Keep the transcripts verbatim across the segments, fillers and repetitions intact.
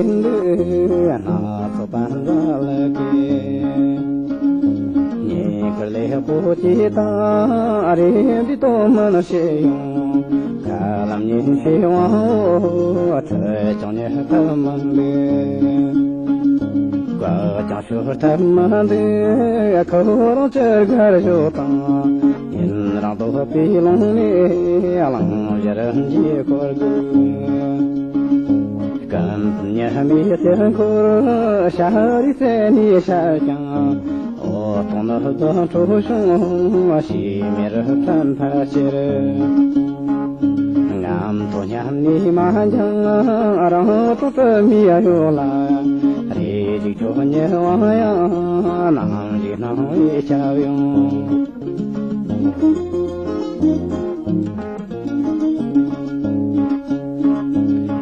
འདི་སྣ་ཚོགས་པ་འདྲ་ལ་གི། ཉེ་ཁར་ལས་པོ་ཅི་དང་རེ་འདི་དོ་མི་ནི་ཤེས་ཡོང་། ཁ་ལམ་ཉིན་ཤེས་དབང་བོ་ཁྲི་ཀྱང་ཉེ་ཐབས་མི་འདུག་བཀའ་ཀྱང་ཤོར་ཐབས་མི་འདུག་ཁོ་རང་ཅི་དགར་ཞོག་དང་། ཡུན་རིང་དོགས་པའི་ཀློང་ནས་གླེང་གཞི་རིམ་གྱིས་འཁོར་དགོས། སྐུ་མདུན་ཉི་མའི་དཀྱིལ་འཁོར་ཤར་རིའི་རྩེ་ནས་ཤར་ཀྱང་། འོད་སྟོང་ནི་རྡུལ་འཕྲོ་བྱུང་ཕྱི་མེ་རུ་ཐིམ་པའི་ཕྱིར། ངམ་ཐོག་མཉམ་ནས་མ་འགྱངས་རང་གྲོགས་དྲི་མེད་གཡོ་ལ། རེ་ཞིག་ཁྱོད་ཉིད་དབང་ཡང་ནམ་ཞིག་སྣང་བས་ཁྱབ་ཡོང་།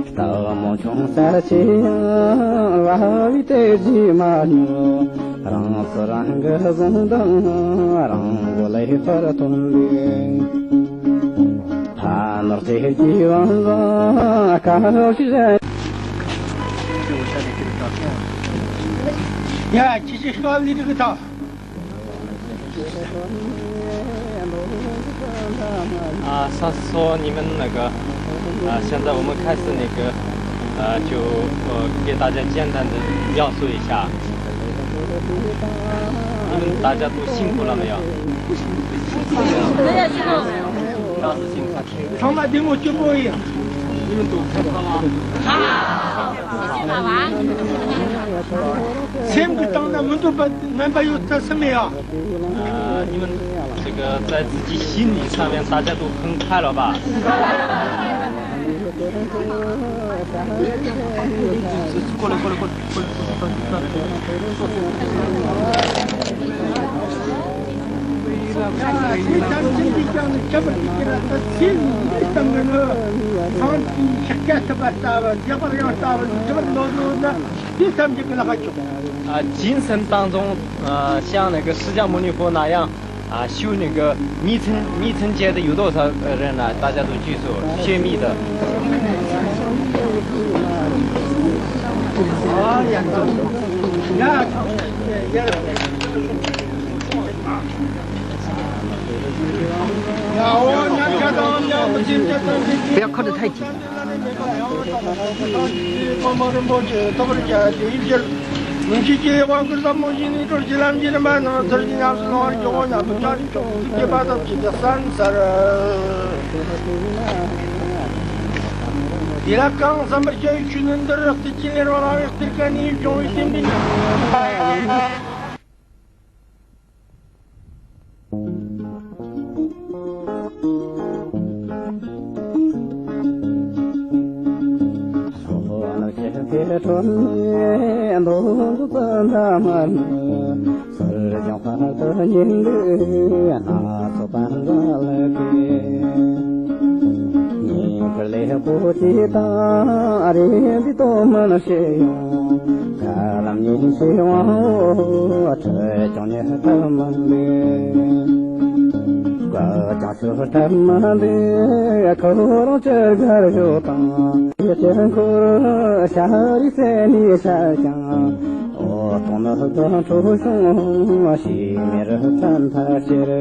སྟག་མོ་ཆུང་ས་ཆེ་ཡང་བ་བའི་དེ་རྗེས་མ་ཉོ། རང་སུ་རང་གི་བཟུང་དང་རང་མགོ་ལས་ཕར་ཐོན་པའི། ཕ་ནོར་ཚེ་གི་བང་བཟང་ཁ་ཤས་ཡ་ཁྱི་ཤི་ཤ་ལི་རིག་ཐ།啊，上次说你们那个，啊，现在我们开始那个，啊，就呃给大家简单的描述一下，你们大家都辛苦了没有？没有辛苦。倒是辛苦。 ཚང་མ་བདེ་མོ་སྐྱིད་པོ་ཡིན། སེམས་ཀྱི་སྟེང་ན་མི་འདོད་པ་ངན་པ་ཡོད་ཚད་སེམས་མེད་ཡ། 呃，你们这个在自己心理上面，大家都很快乐吧？过来，过来，过来。 啊，精神当中，呃，像那个释迦牟尼佛那样， 啊，修那个密乘，密乘戒的有多少人呢？大家都举手，学密的。不要靠得太近。 མི་མཁྱེན་གྱི་དབང་བསྐུར་ཟབ་མོ་ཞིག་ནི་གྲོལ་གྱི་ལམ་གྱི་རིམ་པ་རྣམས་ཚུལ་གྱིས་ཉམས་སུ་བླང་བར་བགྱིའོ་སྙམ་དུ་བྱང་ཆུབ་ཀྱི་ཐུགས་བསྐྱེད་པ་ཙམ་གྱིས་བདེ་གསལ་གསལ། དེ་ལ་གང་བསམ་པར་བྱ་བའི་ཆོས་ནི་འདིར་རྟེན་ཅིང་ལེན་རང་རང་བའི་གཏེར་ཁ་ནས་བྱུང་བའི་སེམས་ལྡན། ཉིན་དཀར་ལས་པོ་ཅི་དང་རེ་འདི་དོ་མིན་ཤེས་ཡོང་། ཁ་ལམ་ཉིན་ཤེས་དབང་བོ་ཁྲི་ཀྱང་ཉེ་ཐབས་མི་འདུག་བཀའ་ཀྱང་ཤོར་ཐབས་མི་འདུག་ཁོ་རང་ཅི་དགར་ཞོག་དང་། ཡུལ་གྱི་འཁོར་ཤར་རིའི་རྩེ་ནས་ཤར་ཀྱང་། འོད་སྟོང་ནི་རྡུལ་འཕྲོ་བྱུང་ཕྱི་མེ་རུ་ཐིམ་པའི་ཕྱིར།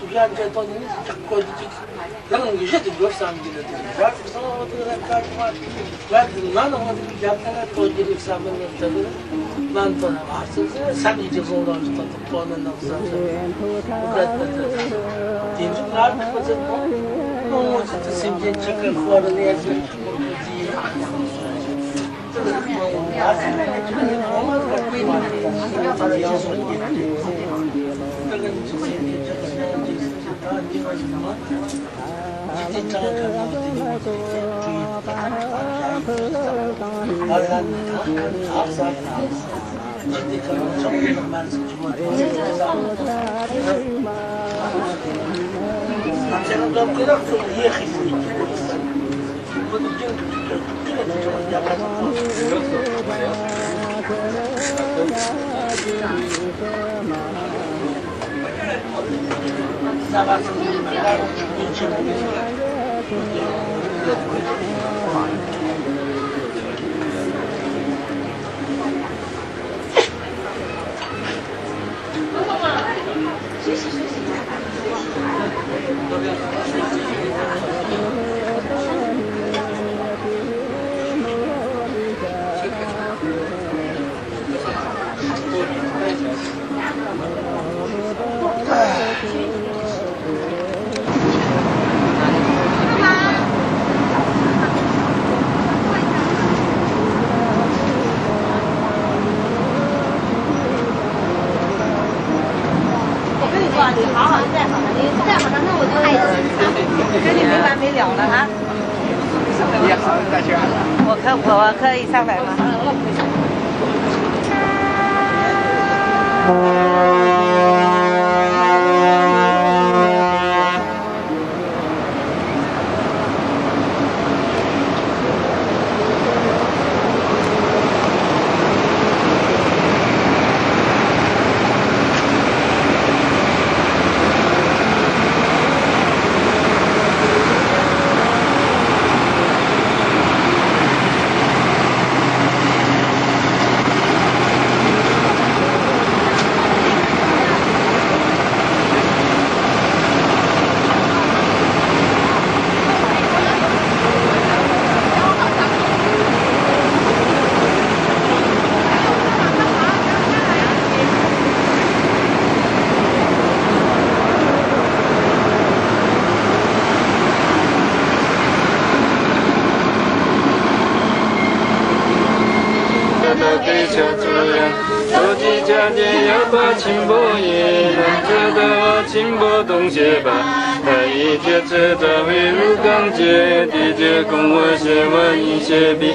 ཡར་འདྲེ་ཐོག་ནས་ཅིག་བཀོད་དེ་ཅིག་རང་གི་གཞི་དེ་འགྱུར་བསམ་གྱི་རེད། དེ་ར་ཅིག་སོང་བ་དེ་ར་ཀ་ཅིག་མ་ཅིག་ར་ཅིག་ང་ནང་བ་དེ་རྒྱབ་ཐལ་ལ་ཐོག་གི་རིགས་བསམ་མི་ལ་དེ་རེད། ང་ཚོ་ལ་བར་སེ་ས་གི་ཅིག་སོང་ལ་ཅིག་ཐོག་ཐོག་ཐོག་ནས་ནང་བསམ་ཚོ་ར་དེ་དེ་དེ་ཚོ་ང་ཚོ་ཁོ་ཚོ་ཐོག་ནང་ངོ་ཚོ་དེ་སེམས་ཅན་ཅིག་གི་ཁོ་ར་ལས་ཅིག་ཁོ་ཚོ་ཅིག我跟你说啊，你好好，你再好了，你再好了，那我就跟你没完没了了啊。 我可我可以上来吗？རྡོ་རྗེ་ཆགས་ཅན་ཡག་པ་ཆེན་པོ་ཡིན། ལམ་ཆ་ལྟ་བ་ཆེན་པོ་གཏོང་བྱེད་པ། མཐའ་ཡས་རྒྱ་མཚོའི་དྲ་བའི་རུ་རྐང་བཅས། དེ་རྒྱུད་སྐོང་བར་བྱེད་པ་ཡིན་ཞེས་པའི།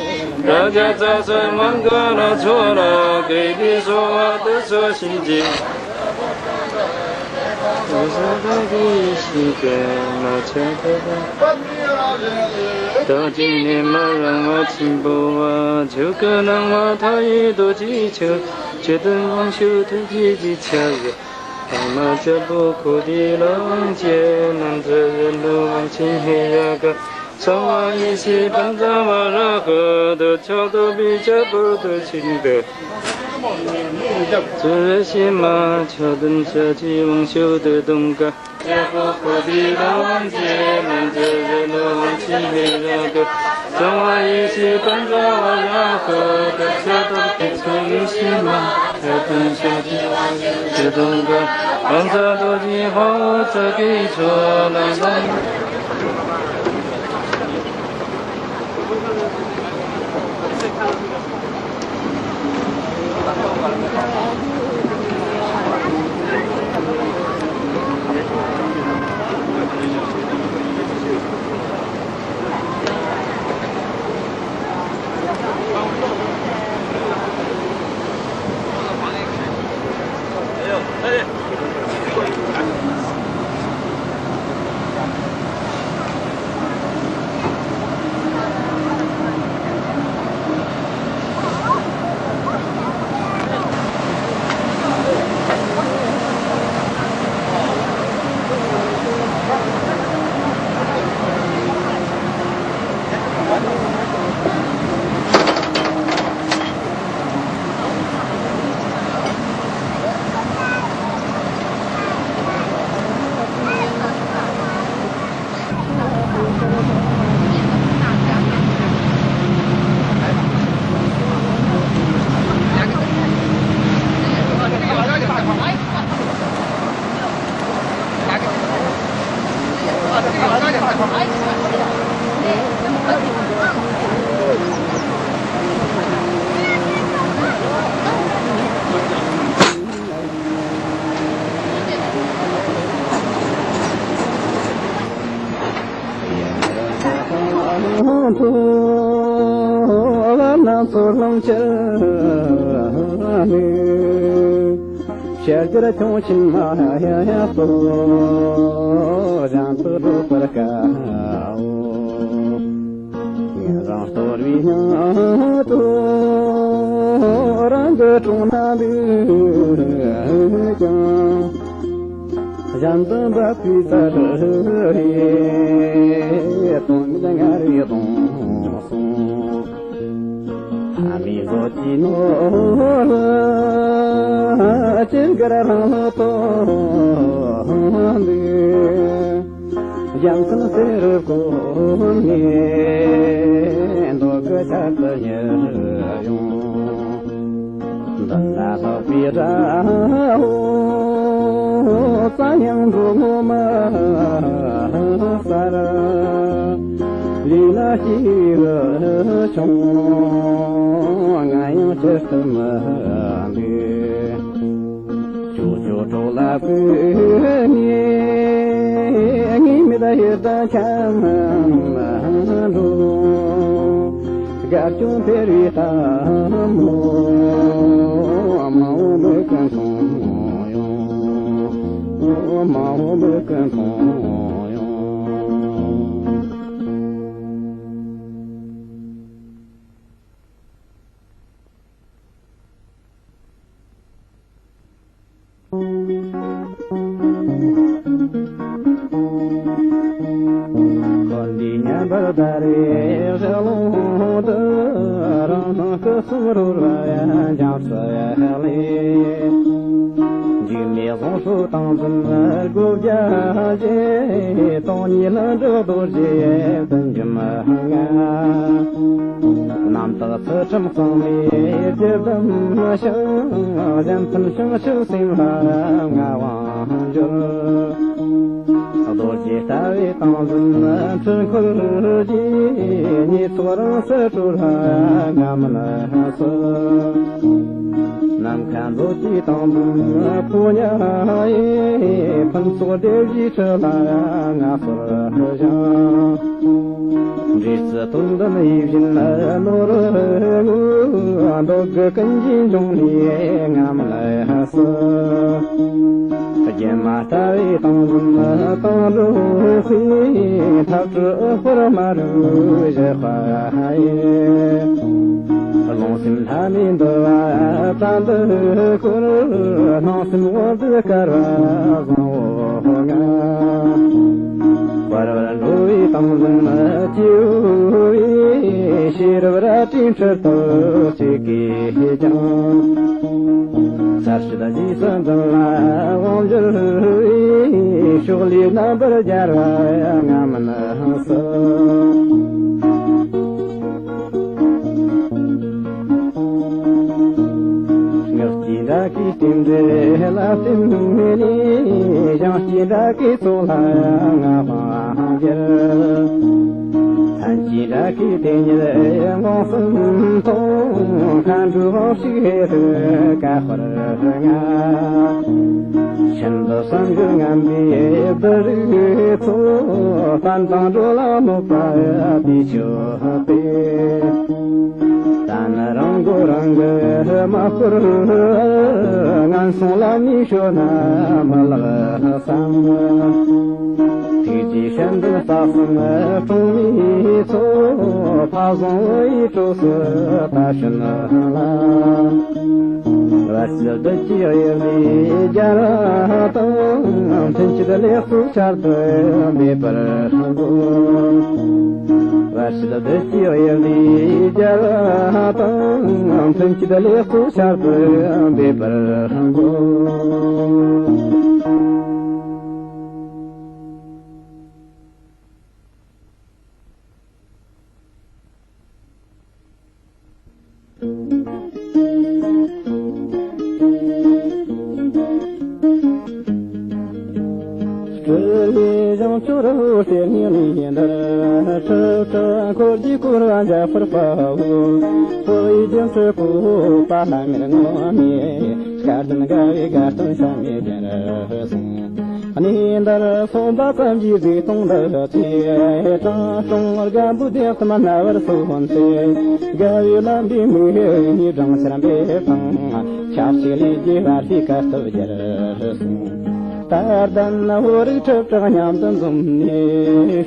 རབ་བྱུང་རྩ་གསུམ་མངྒ་ལ་ཚོགས་ལ། དགེ་བའི་སོལ་བ་དུ་གསོལ་ཞིང་གཅིག་བདག་གི་ནད་མ་རང་བ་ཆེན་པོ་བ། ཆོས་སྐུ་སྣང་བ་མཐའ་ཡས་རྡོ་རྗེའི་ཆུ། ཆོས་དུང་དབང་ཕྱུག་ཐུགས་རྗེ་ཅིག་ཆར་ཟེར། ཨ་མ་རྒྱལ་པོ་ཁོ་དེ་ལ་དབང་བྱེད། ནམ་མཁའ་ཡར་ལུས་དབང་ཆེན་ཧེ་རུ་ཀ། གསང་བ་ཡེ་ཤེས་བཛྲ་ཝཱ་ར་ཧ། འདོད་ཆགས་རྟོག་པའི་རྒྱལ་པོ་དུས་གཅིག་ཏུ། བཙུན་རས་གཤེད་མ་ཆགས་ལྡན་ཤཱཀྱའི་དབང་ཕྱུག་ཏུ་གདོང་དཀར། རྒྱལ་པོ་ཁོ་དེ་ལ་དབང་བྱེད། ནམ་མཁའ་ཡར་ལུས་དབང་ཆེན་ཧེ་རུ་ཀ། གསང་བ་ཡེ་ཤེས་བཛྲ་ཝཱ་ར་ཧ། འདོད་ཆགས་རྟོག་པའི་བཙུན་རས་གཤེད་མ། ཆགས་ལྡན་ཤཱཀྱའི་དབང་ཕྱུག་ཏུ་གདོང་དཀར། དབང་བཛྲ་རྡོ་རྗེ་དཔའ་བོ་ཙཀྲི་མཆོག་ལ་ལ། ཕྱི་རྒྱལ་ཁྱུང་ཆེན་མ་ཡ་ཡ་སོ་གཞན་དུ་འགྲོ་བར་དཀའོ། ངེད་རང་གཏོར་བའི་སྙིང་དུ་རང་གི་དྲུང་ན་འདུག་ཀྱང་། གཞན་དུ་འབབ་པའི་ཚར་རེ་དོན་མེད་ངར་བའི་གདོང་སོང་། ཨ་མའི་བཟོ་ཅི་ནོར་ལ་ཅི་དགར་རང་ལ་ཐོག་འདུག། ཡང་སེམས་སེར་བཀོད་ནས་མདོ་གི་ཆར་དུ་ཉར་ཡོང་། འདི་ན་ལྷག་པའི་དགྲ་བོ་རྩ་ཡང་འགྲོ་ངོ་མ་གསལ། ལུས་ལ་ཤེས་རབ་ཆུང་ང་ཡང་ཅི་སྟེ་མི་འདུག། ཅོ་ཅོ་གྲོགས་ལ་བོས་ནས་ངའི་མིག་ཡིད་དུ་འཁྱམས་འགྲོ། དགའ་སྐྱོ་འཕེལ་བའི་གཏམ་མོ་མང་བོ་མི་ཀུན་མཐོང་ཡོང་། མང་བོ་མི་ཀུན་མཐོང་ཡོང་། འཁོར་འདས་མཉམ་པར་བདའ་རེ་རི་ལུང་དུ། རང་སྣང་སྐུ་གསུམ་རོལ་བ་འཇམ་སུ་ལས། འཇིགས་མེད་གཟུངས་གསོལ་སྟངས་འཛིན་སྒོ་བརྒྱ་བཞི། སྟོང་ཉིད་ལྷུན་གྲུབ་རྡོ་རྗེ་བདུད་འཇོམས་ལྔ། རྣམ་དག་ཚུལ་ཁྲིམས་གཙང་མའི་བཅུད་ལྡན་ཞིང་། གཞན་ཕན་བྱང་ཆུབ་སེམས་ལ་མངའ་དབང་འབྱོར། རྡོ་རྗེ་ལྟ་བའི་སྟངས་འཛིན་འཁྲུལ་འཁོར་གྱི། ཉེས་ཚོགས་རང་སར་གྲོལ་ལ་ང་མིན་སྲིད། ནམ་མཁའ་མཛོད་ཀྱི་སྟངས་འཛིན་ཕོ་ཉ་ཡི། ཕུན་ཚོགས་སྡེ་བཞིའི་ཁྲི་ལ་མངའ་གསོལ་ཞིང་། འབྲས་རྩི་དོན་ལྡན་ཡིད་བཞིན་ནོར་བུ། འདོད་དགུ་ཀུན་གྱི་འབྱུང་གནས་ང་མིན་སྲིད། སྒྱུ་མ་ལྟ་བུའི་སྟངས་འཛིན་དང་འགྲོགས་པའི། ཐབས་སྤྲུལ་འོད་དཔལ་མ་རུ་བཞི་པ་ཡི། རླུང་སེམས་ལྷ་མིའི་འདུ་བ་དྲག་ཏུ་བསྐོར། སྣང་སེམས་འོད་དུ་དཀར་བ་བཟང་བོ་ལྔ། བར་བར་འགྲོ་བའི་སྟངས་འཛིན་སྐྱེ་བོ་ཡི། ཤེས་རབ་རལ་གྲིའི་ཁྲིད་དུ་བཅུག་གིས་ཀྱང་། གསལ་བྱེད་རྗེས་སུ་འཛིན་ལ་དབང་བསྒྱུར་བའི། ཕྱོགས་ལས་རྣམ་པར་རྒྱལ་བ་ང་མིན་སྲིད། ངག་གི་སྒྲ་གིས་རྟེན་འབྲེལ་ལ་བརྟེན་ནས། ཞིང་སྐྱེས་སྒྲ་གིས་ཚོགས་ལ་མངའ་དབང་སྒྱུར། མཚན་གྱི་སྒྲ་གིས་དེ་ཉིད་ངོ་སུམ་མཐོང་། མཁའ་འགྲོའི་དབང་ཕྱུག་ཧེ་རུ་ཀ་དཔལ་ལྔ། ཤིན་ཏུ་བསམ་རྒྱུ་ངན་པའི་བདུད་རིགས་ཚོགས། བསྟན་དང་འགྲོ་ལ་གནོད་པ་དེས་ཆོད་པས། ད་ནི་རང་མགོ་རང་གིས་མ་བསྐོར། ངན་སོང་ལམ་ནས་བྱོལ་ན་མི་ལེགས་བསམ། ཐུགས་རྗེའི་ཞལ་འདོན་རྩ་གསུམ་སྲུང་མའི་ཚོགས། ཕ་བཟང་བུ་ཡི་གྲོགས་སུ་ད་ཕྱིན་ལ། བར་ཆད་བདུད་ཀྱི་གཡུལ་ལས་རྒྱལ་བ་དང་། མཐུན་སྤྱོད་ལེགས་གསོལ་ཆར་དུ་འབེབས་པར་བསྔོ། བར་ཆད་བདུད་ཀྱི་གཡུལ་ལས་རྒྱལ་བ་དང་། མཐུན་སྤྱོད་ལེགས་གསོལ་ཆར་དུ་འབེབས་པར་བསྔོ། བྱང་ཆུབ་རི་བོ་གསེར་ཉི་ལི་འདིར། ཁྲི་ཁྲི་འཁོར་གྱིས་བསྐོར་བ་འཇའ་ཕུར་དཔའ་བོ། ཕོ་བའི་སྒྱུ་འཕྲུལ་བཀོད་པ་ལྷམ་མེར་ངོམས་ནས། སྐལ་ལྡན་དགའ་བའི་དགའ་སྟོན་བྱ་མེད་ཀྱང་གསུངས། གནས་འདིར་སོང་བ་ཙམ་གྱིས་གཟིགས་མཐོང་འདི་ཆེ། དྲང་སྲོང་རྒན་པོ་བདེ་གསུམ་རྣ་བར་སོན་ཏེ། དགའ་བའི་ལམ་པའི་མིག་གཉིས་སྦྲང་ཆར་འབེབས་དང་། ཆབས་ཅིག་ལས་ཀྱི་བར་ལྷའི་བཀའ་སྟོབས་རྒྱལ་གསུངས། དལ་ལྡན་བོད་རིགས་ཁྲི་ཕྲག་མཉམ་དུ་འཛོམས་ནས།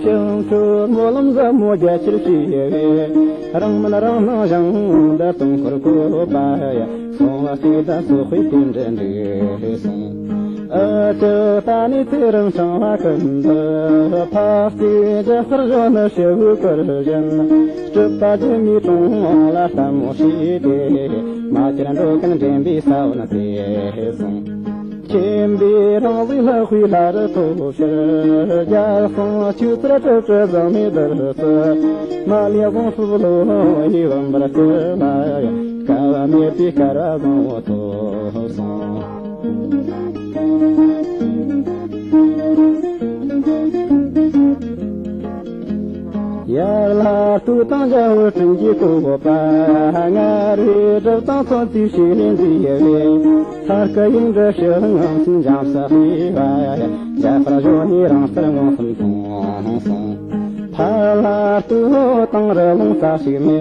བྱང་ཆུབ་སྨོན་ལམ་ཟབ་མོ་རྒྱ་ཆེར་བྱས་པས། རང་མན་རང་སྣང་ཞིང་འདི་སྟོང་འཁོར་བཀོད་པ་ཡི། སོང་བ་སྲིད་དང་སོག་པོའི་རྟེན་འབྲེལ་འགྲིག་གསུངས། ཨ་ཅེ་ད་ནི་ཚེ་རིང་ཕྲེང་བ་ཀུན་ཏུ། འཕགས་སྐྱེས་རྒྱ་གར་གཞོན་ནུ་སྤྱི་བོའི་སྐུར་བཞེངས། སྤྲུལ་པ་སྒྱུ་མའི་དྲུང་ལ་ལྟད་མོ་བྱས་ཏེ། མ་གྱུར་འགྲོ་ཀུན་འདྲེན་པའི་ས་བོན་ཏེ་གསུངས། མཁྱེན་པའི་རང་གཟུགས་ལྷ་དཔེའི་ལྷ་རུ་ཐོབ་ཕྱིར། རྒྱལ་སྲུང་ཆོས་ཚུལ་སྤྲུལ་སྤྲུལ་བཟང་མོའི་བདུད་རྩི། མ་ལུས་བཟང་སྲོག་བློ་ཡི་བུམ་པར་བརྩིས་ལ། བསྐལ་པ་མེད་པའི་སྐལ་བ་བཟང་བོ་ཐོབ་གསུངས། ཡར་ལྷ་སྟོད་དང་འཇའ་འོད་སྤྲིན་གྱིས་བསྐོར་བ། མངའ་རིས་གྲུབ་དང་མཚོན་བྱེད་ཕྱེ་ནས་མཛེས་པའི། ལྷ་སྐུ་ཡིན་འདྲ་ཞིང་ངང་ཚུལ་འཇམ་ས་ལྷོད་པ། འཇའ་ཕུར་གཞོན་ནུའི་རང་སར་མངོན་སུམ་མཐོང་གསུངས། ཕ་ལྷ་སྟོད་དང་རི་ལུང་ས་ཞིག་མེ་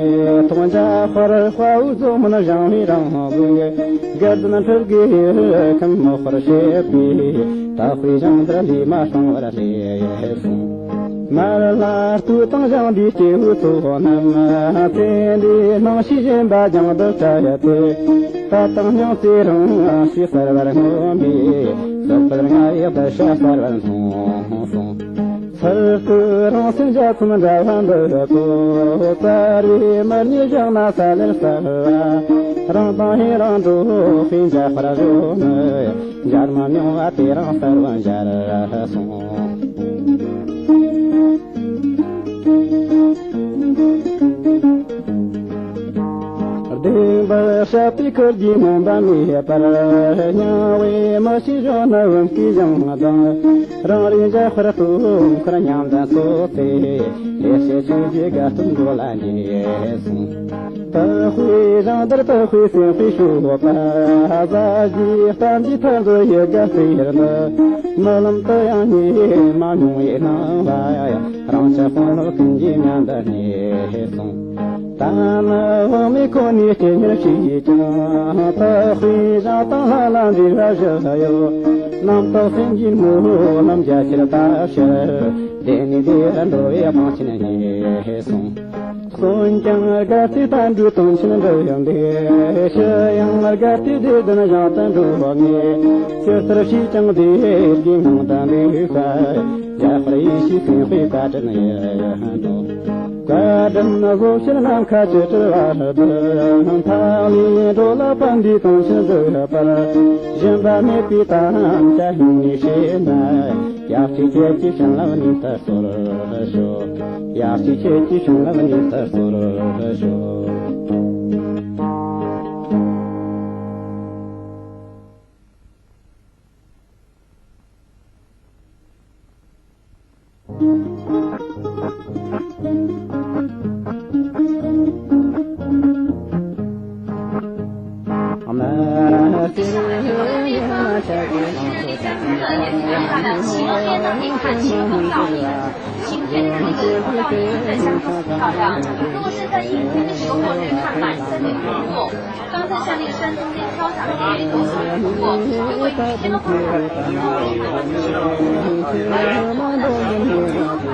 ཏོག་འཇའ་ཕུར་དཔའ་བོའི་མཛོ་མོན་བཞེངས་པའི་རང་གཟུགས། དགའ་ལྡན་ཁྲི་བརྒྱའི་ཁམས་མོ་ཧོར་བྱེད་པའི། དག་པའི་ཞིང་དུ་ལས་མ་སྲུང་བར་ལས་གསུངས། མར་ལྷ་སྟོད་དང་ཞིང་དེའི་སྐྱེ་བོའི་ཚོགས་རྣམས། ཚེ་འདིའི་སྣང་ཤས་བཞིན་པ་རྒྱང་དུ་བྲལ་ཡོད་དེ། ད་དུང་སྙིང་རྗེ་རང་ཞིག་གསལ་བར་མངོན་པས། གསོད་པར་ང་ཡི་གདུལ་བྱ་གསལ་བར་མཐོང་གསུངས། ཚུར་དུ་རང་སེམས་འཇའ་ཚོན་འདྲ་བ་འདི་ཀོ། བཙལ་བའི་མི་རྙེད་བཞག་ན་ས་ལེར་གསལ་བ། རང་དང་ཡུན་རིང་འགྲོགས་པའི་འཇའ་ཕུར་གཞོན་ནུ། འཇར་མ་མྱོང་བ་དེ་རིང་གསལ་བར་འབྱར་གསུངས། བདེན་པར་བཤད་པའི་ཁུར་གྱིས་སྨོན་པ་མེད་པར། སྙིང་བའི་མི་ཤེས་གཞོན་ནུ་བུམ་སྐུའི་ཞིང་དང་། རང་རེའི་འཇའ་ཕུར་སྟོད་འཁོར་མཉམ་དུ་འཚོགས་ཏེ། ལེགས་བཤད་ཆོས་ཀྱི་དགའ་སྟོན་འགྲོ་ལ་འགྱེད་གསུངས། དག་པའི་ཞིང་དེར་དག་པའི་སེམས་དཔའི་སྤྱོད་པ། ཟབ་རྒྱས་གཏན་གྱི་མཐར་འཛིན་ཡི་གེ་གཏེར་འདི། རྨི་ལམ་དུ་ཡང་རྨིས་མ་མྱོང་བའི་སྣང་བ། རང་ཅག་དཔོན་སློབ་ཀུན་གྱིས་མཉམ་དུ་རྙེད་གསུངས། ད་ནི་དབང་མེད་ཁོ་ནས་སྐྱེ་ཉེར་ཤེས་ཀྱང་། དག་པའི་ཞིང་དང་ལྷ་ལ་འབྲེལ་བ་ཞིག་ཡོད། རྣམ་དག་སེམས་ཀྱི་སྨོན་ལམ་རྒྱ་ཆེར་བཏབ་ཕྱིར། བདེ་ནས་བདེ་བར་འགྲོ་བའི་དབང་ཆེན་རྙེད་གསུངས། གསོན་ཀྱང་དགའ་སྟེ་བསྟན་འགྲོའི་དོན་ཆེན་འགྲུབ་ཡོང་དུས། ཤི་ཡང་དགའ་སྟེ་བདེ་ལྡན་ཞིང་དུ་འགྲོ་བར་ངེས། ཇི་ལྟར་བྱས་ཀྱང་བདེ་དགེའི་ངང་དུ་འདུག་པ། རྒྱ་ཧོར་ཡེ་ཤེས་སེམས་དཔའི་བཀའ་དྲིན་ཡིན་ནོ། བཀའ་དྲིན་བཟོད་ཕྱིར་ནམ་མཁའ་ཇི་ལྟར་བར་དུ། ཐང་ལྷའི་འགྲོ་ལ་ཕན་བདེའི་དོན་ཆེན་འགྲུབ་པར། ཞུམ་པ་མེད་པའི་དམ་བཅའ་སྙིང་ནས་བྱས་ན། ཡབ་གཅིག་ཁྱེད་ཀྱི་བྱིན་རླབས་ཉིད་དུ་གསོལ་ཞུ། ཡབ་གཅིག་ཁྱེད་ཀྱི་བྱིན་རླབས་ཉིད་དུ་གསོལ་ཞུ།刚才下面山东的操场里面都是土，因为雨天的话，很多人都会滑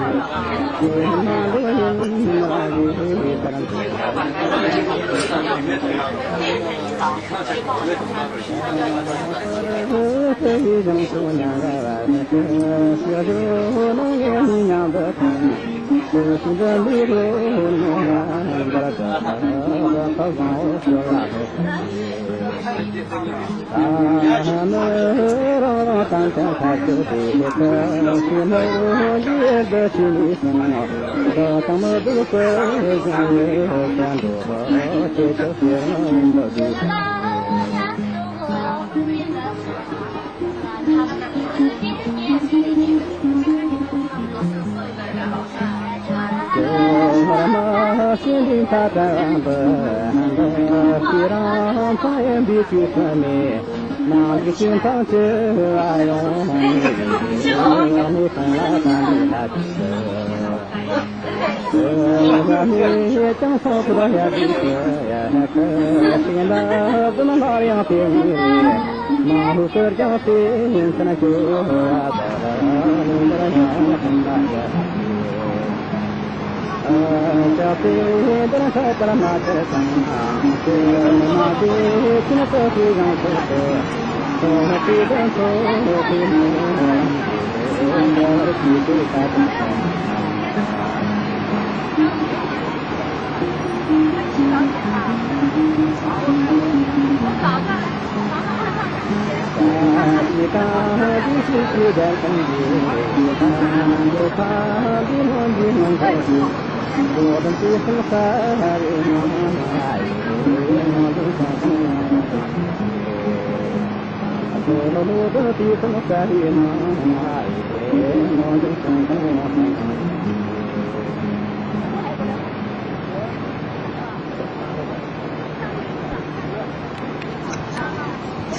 倒。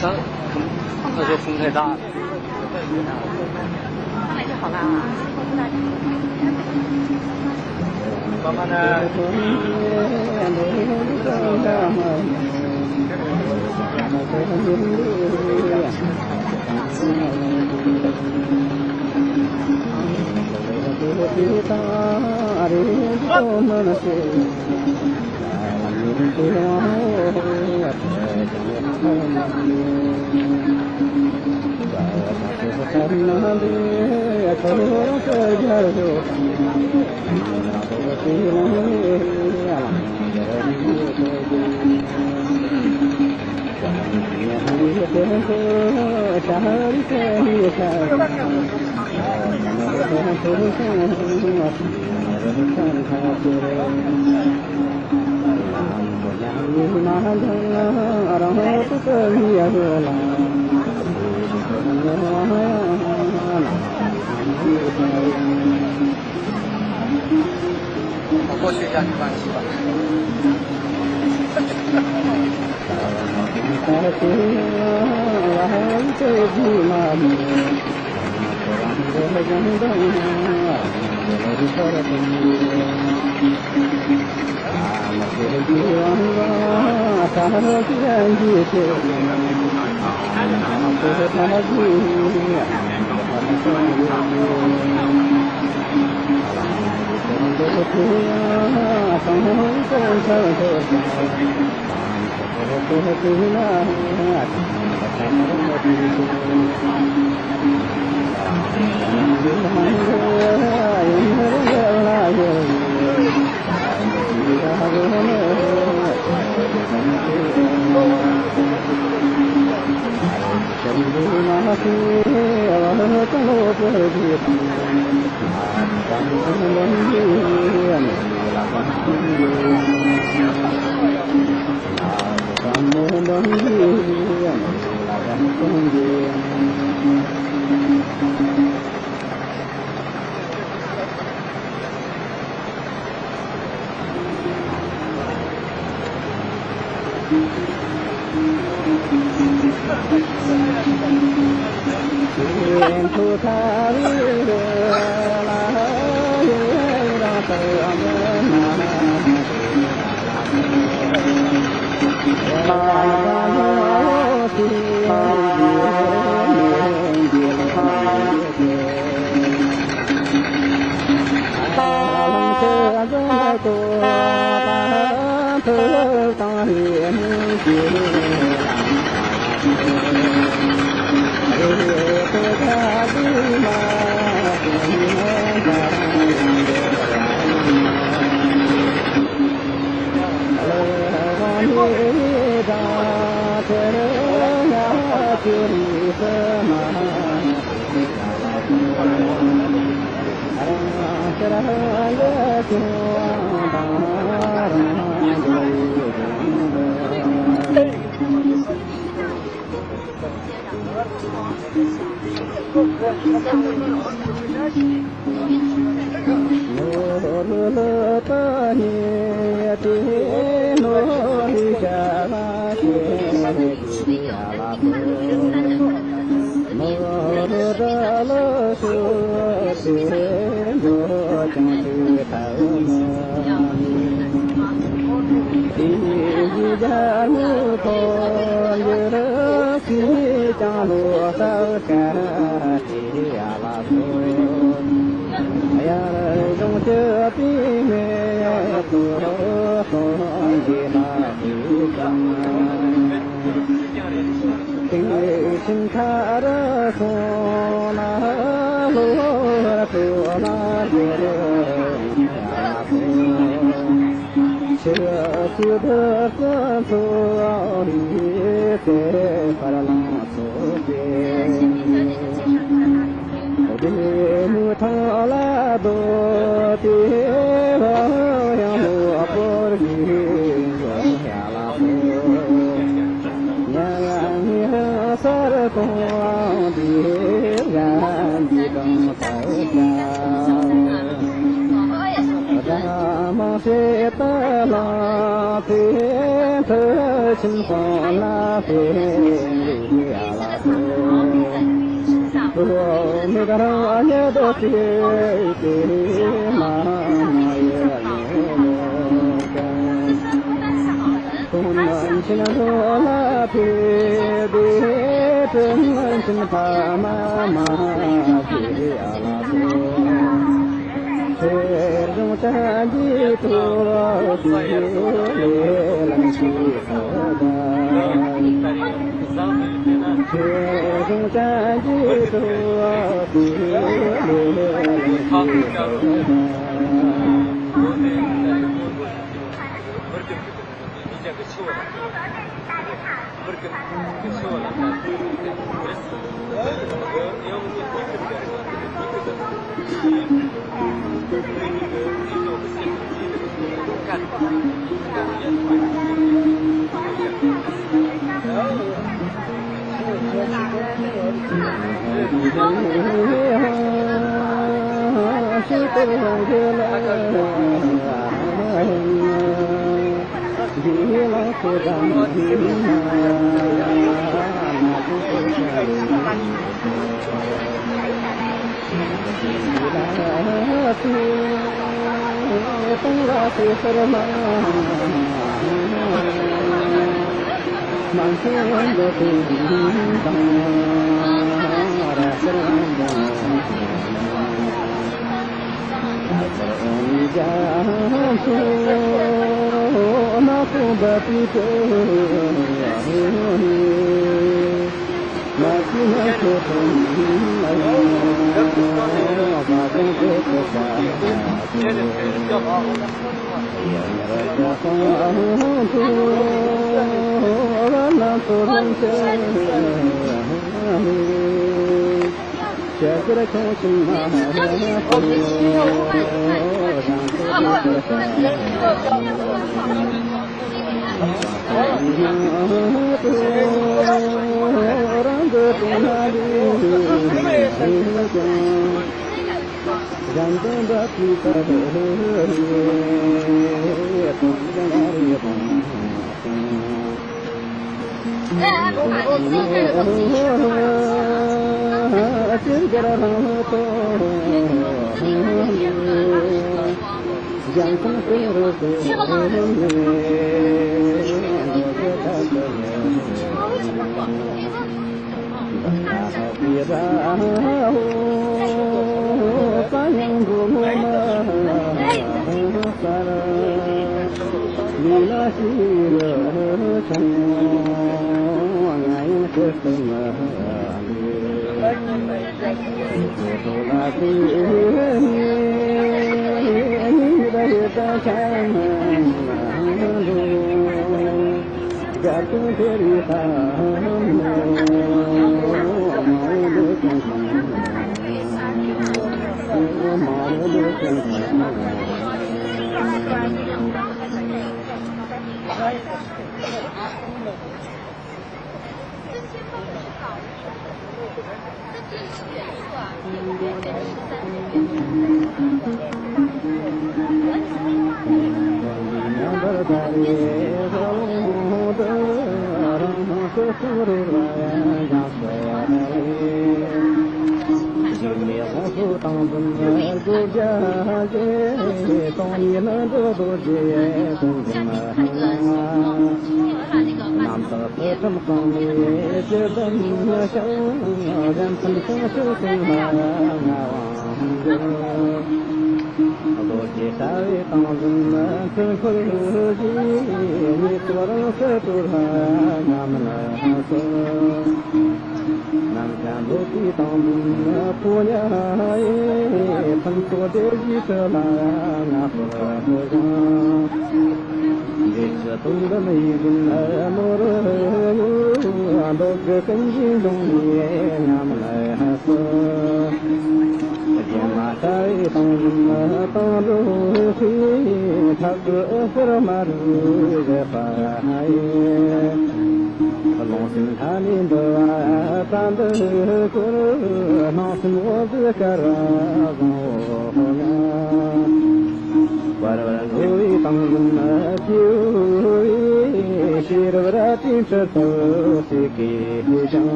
上，他说风太大了。上来就好了啊。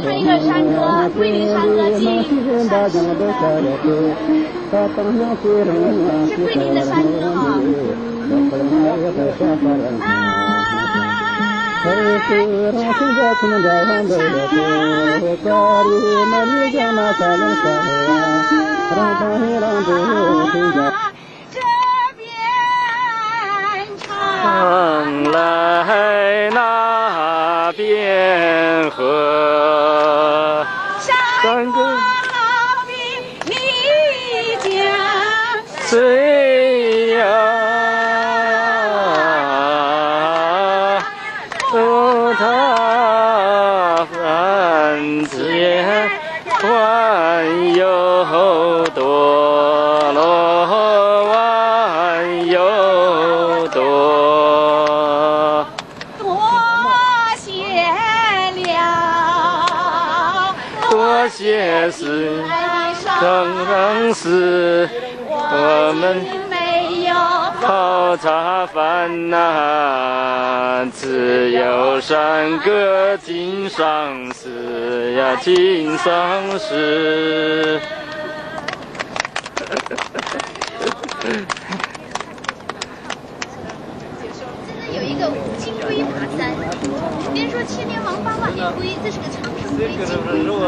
这个山歌，桂林山歌，记忆。ད་དང་སྙིང་རྗེ་རང་ལ་ཞིག་པའི་ཉིན་ལ་ཤར་ཡོང་ང་།常来那边喝，山歌。 谁呀？哦，他番子也弯又多，罗弯又多。 多谢了，多谢是，常常是我们没有好茶饭呐，只有山歌经上诗呀，经上诗。 真的有一个金龟爬山，别人说千年王八万年龟，这是个长生龟，金龟爬山。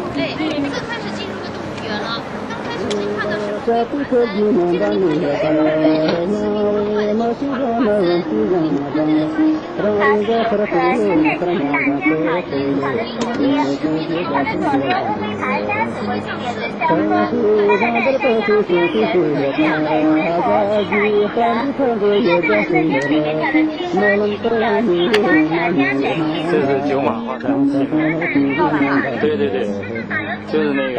哎，这开始进入个动物园了。刚开始先看到什么？ 这是九马画像。对对对，就是那个。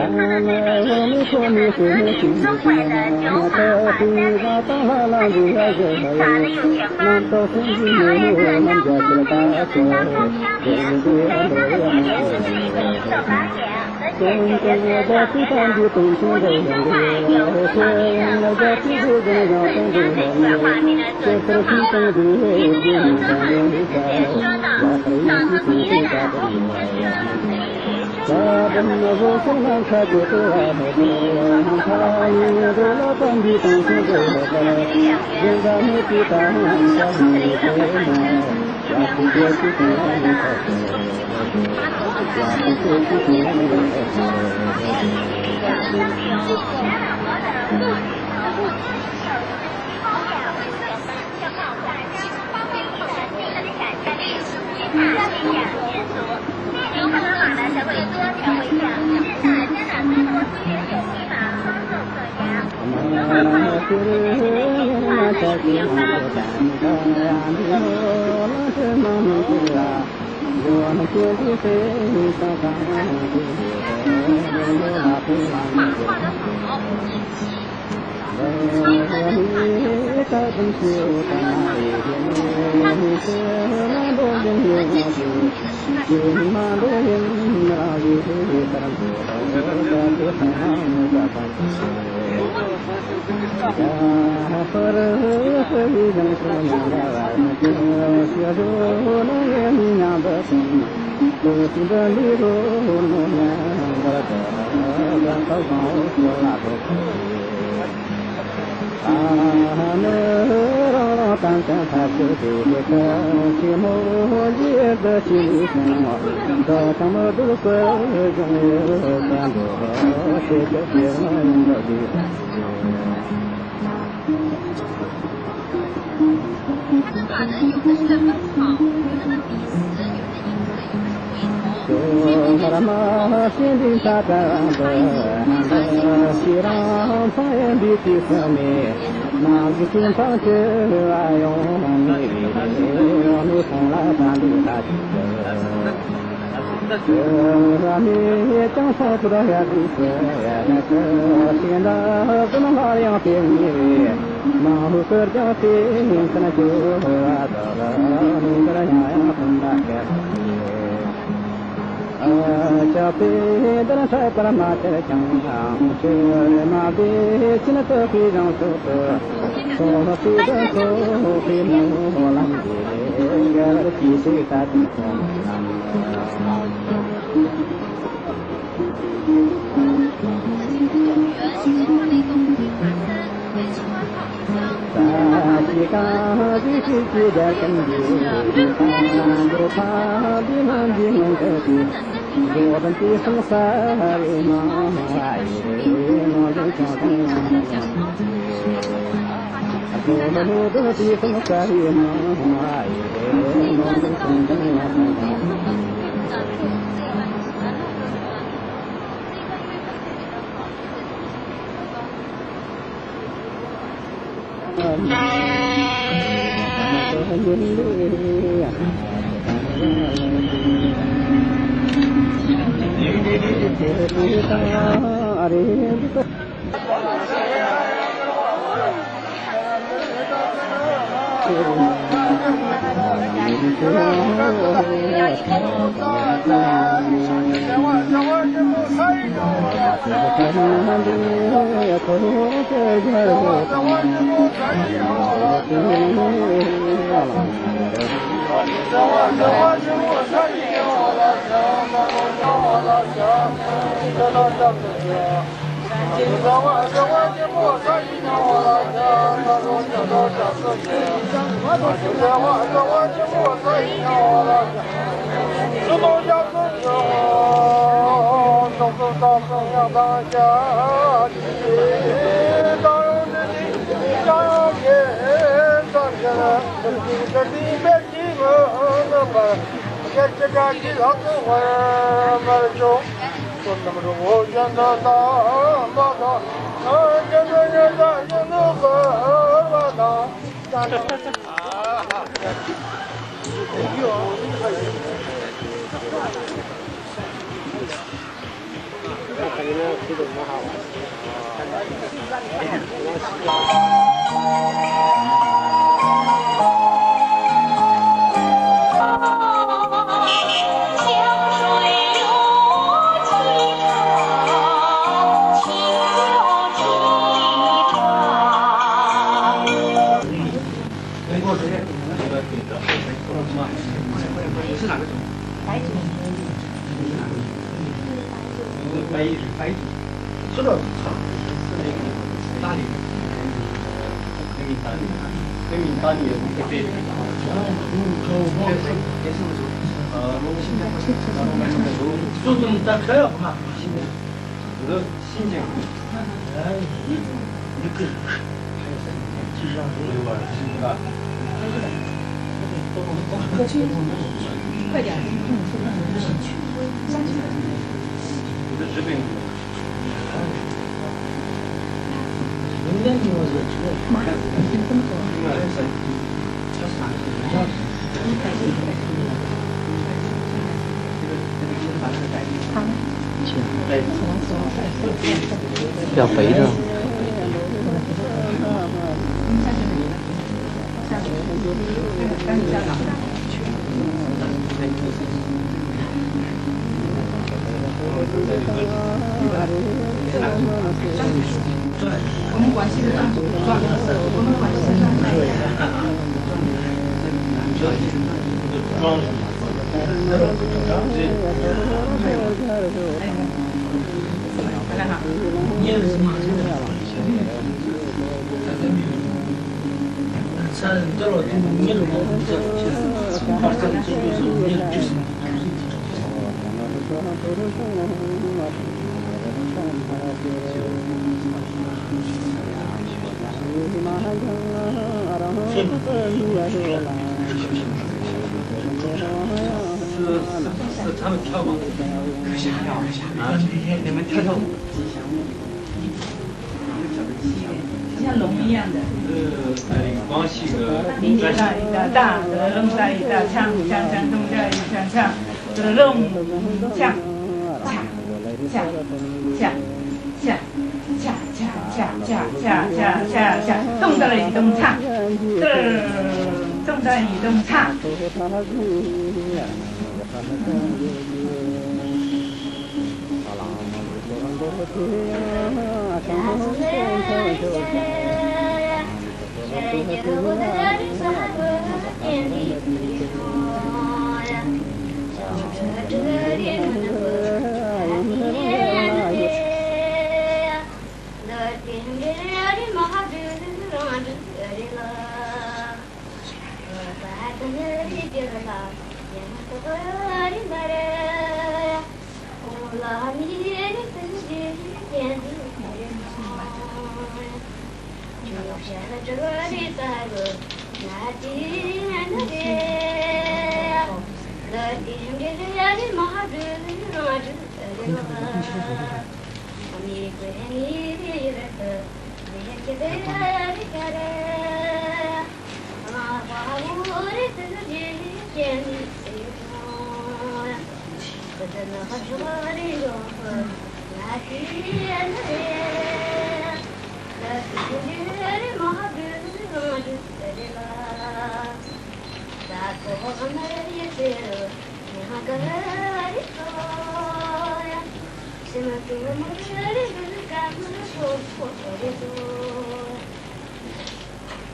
ཡག་པ་ཡིན་ར།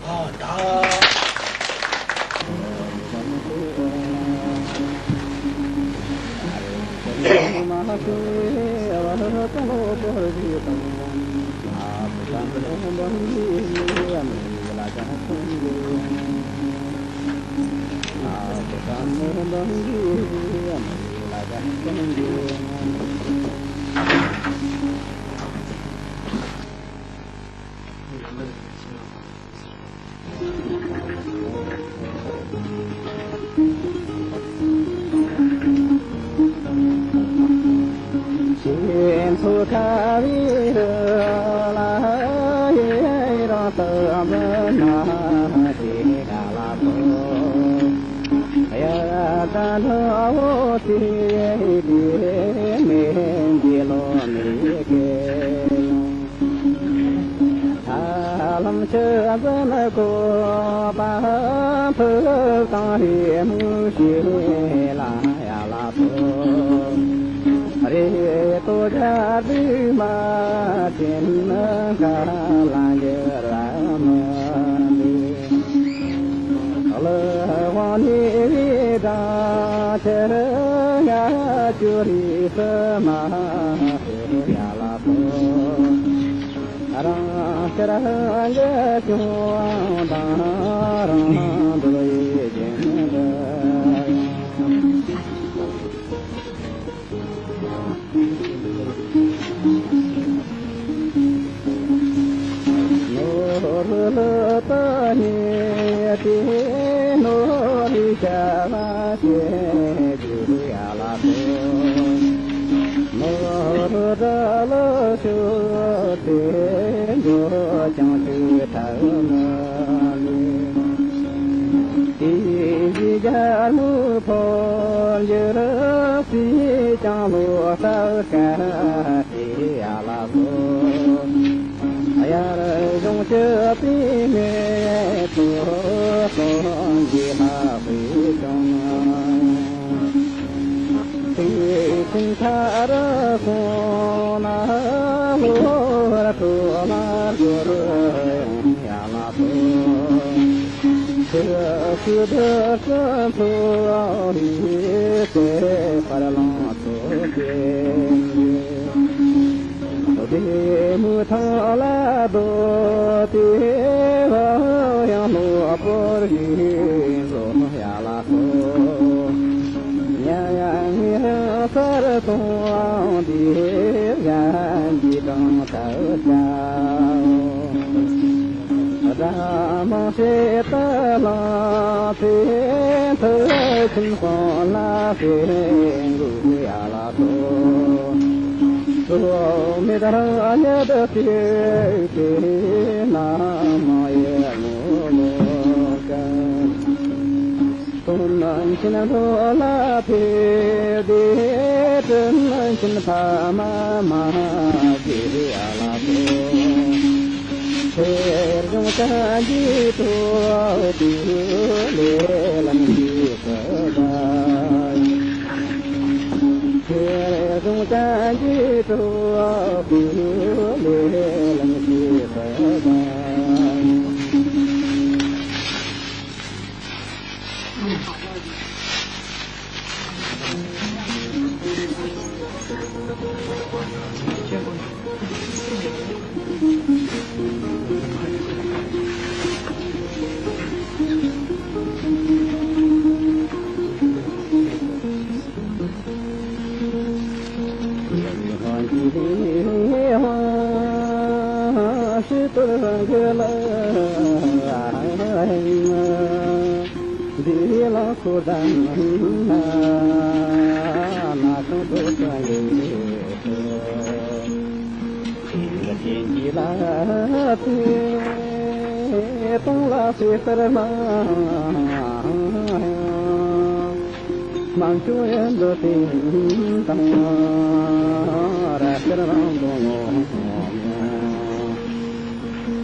ཨ་ད། ཧ་ལམ་ཆུ་འཛིན་བཀོད་པ་ཕུགས་དང་རི་མོ་ཞིག་ལ་ཡ་ལ་ཕུག་རེ་ཏོ་རྒྱ་དུ་མ་ཅན་ཁ་ལ་འགྱུར་བ་མི་འདུག་ལ་དབང་ནི་བི་དང་ཆེར་ང་ཅུ་རི་སི་མ་ཡ་ལ། རང་ཤར་རང་གི་སྐྱོང་དང་རང་འདུལ་ཡིད་བཞིན་དུ། ནོར་ལུ་ཏ་ཉེ་དེ་ནོར་རི་བྱ་བ་ཞེས་བརྗོད་ཡ་ལ་སོ། ནོར་དགྲ་ལ་ཤོར་ཏེ་འགྱོད་ཀྱང་ཆོས་ཐབས་མི་ལུས། དེ་བཞིན་རྒྱལ་མོའི་འཕོ་འགྱུར་སྲིད་ཀྱང་ལོ་ཟླ་སྐད་དེ་ཡ་ལ་སོ། དབྱར་གཞུང་སྐྱིད་པའི་མེ་ཏོག་སོགས་ཀྱི་ལྷ་བུས་ཀྱང་། དེ་ཕྱིན་ཐར་སོང་ན་ལོ་བར་ཁྲོ་ལ་སྒོར་ཡོང་ཡ་ལ་སོ། ཆུ་སྲིད་དུ་སྲིན་ཚོགས་རིགས་ཏེ་བར་ལང་ཚོ་སྐྱེ། བདེ་མོའི་ཐང་ལ་སྡོད་དེ་བ་ཡང་ནོར་བུར་ཡིན་བཟོ་ཡ་ལ་སོ། ཉ་ཡ་ངེ་རང་སར་གཏོང་དེ་གཞན་གྱི་གྲངས་ལྟར་བྱའོ། དགྲ་མང་སྲིད་དུ་ལངས་ཚེ་མཐུ་ཆེན་དཔུང་ལ་ཕན་དགོས་ཡ་ལ། སོ་མེད་རང་ཉིད་དུ་བཅོས་ཏེ་ནམ་ཡང་ངོ་མ་དཀའ། དོན་ཆེན་འགྲོ་ལ་ཕེབས་ཏེ་དྲིན་ཆེན་ཕ་མ་མ་བརྗེད་ཡ་ལ་སོ། ཆོས་སྐྱོང་བཅས་ཀྱི་གྲོགས་དེ་ལས་ལམ་ཞིག་གི་ད། ཆོས་སྐྱོང་བཅས་ཀྱི་གྲོགས་དེ་ལས་ལམ་ཞིག་གི་ད། མང་ཆུ་ཡོན་དུ་དེང་དང་ར་ཤར་རང་དུ་ངོ་།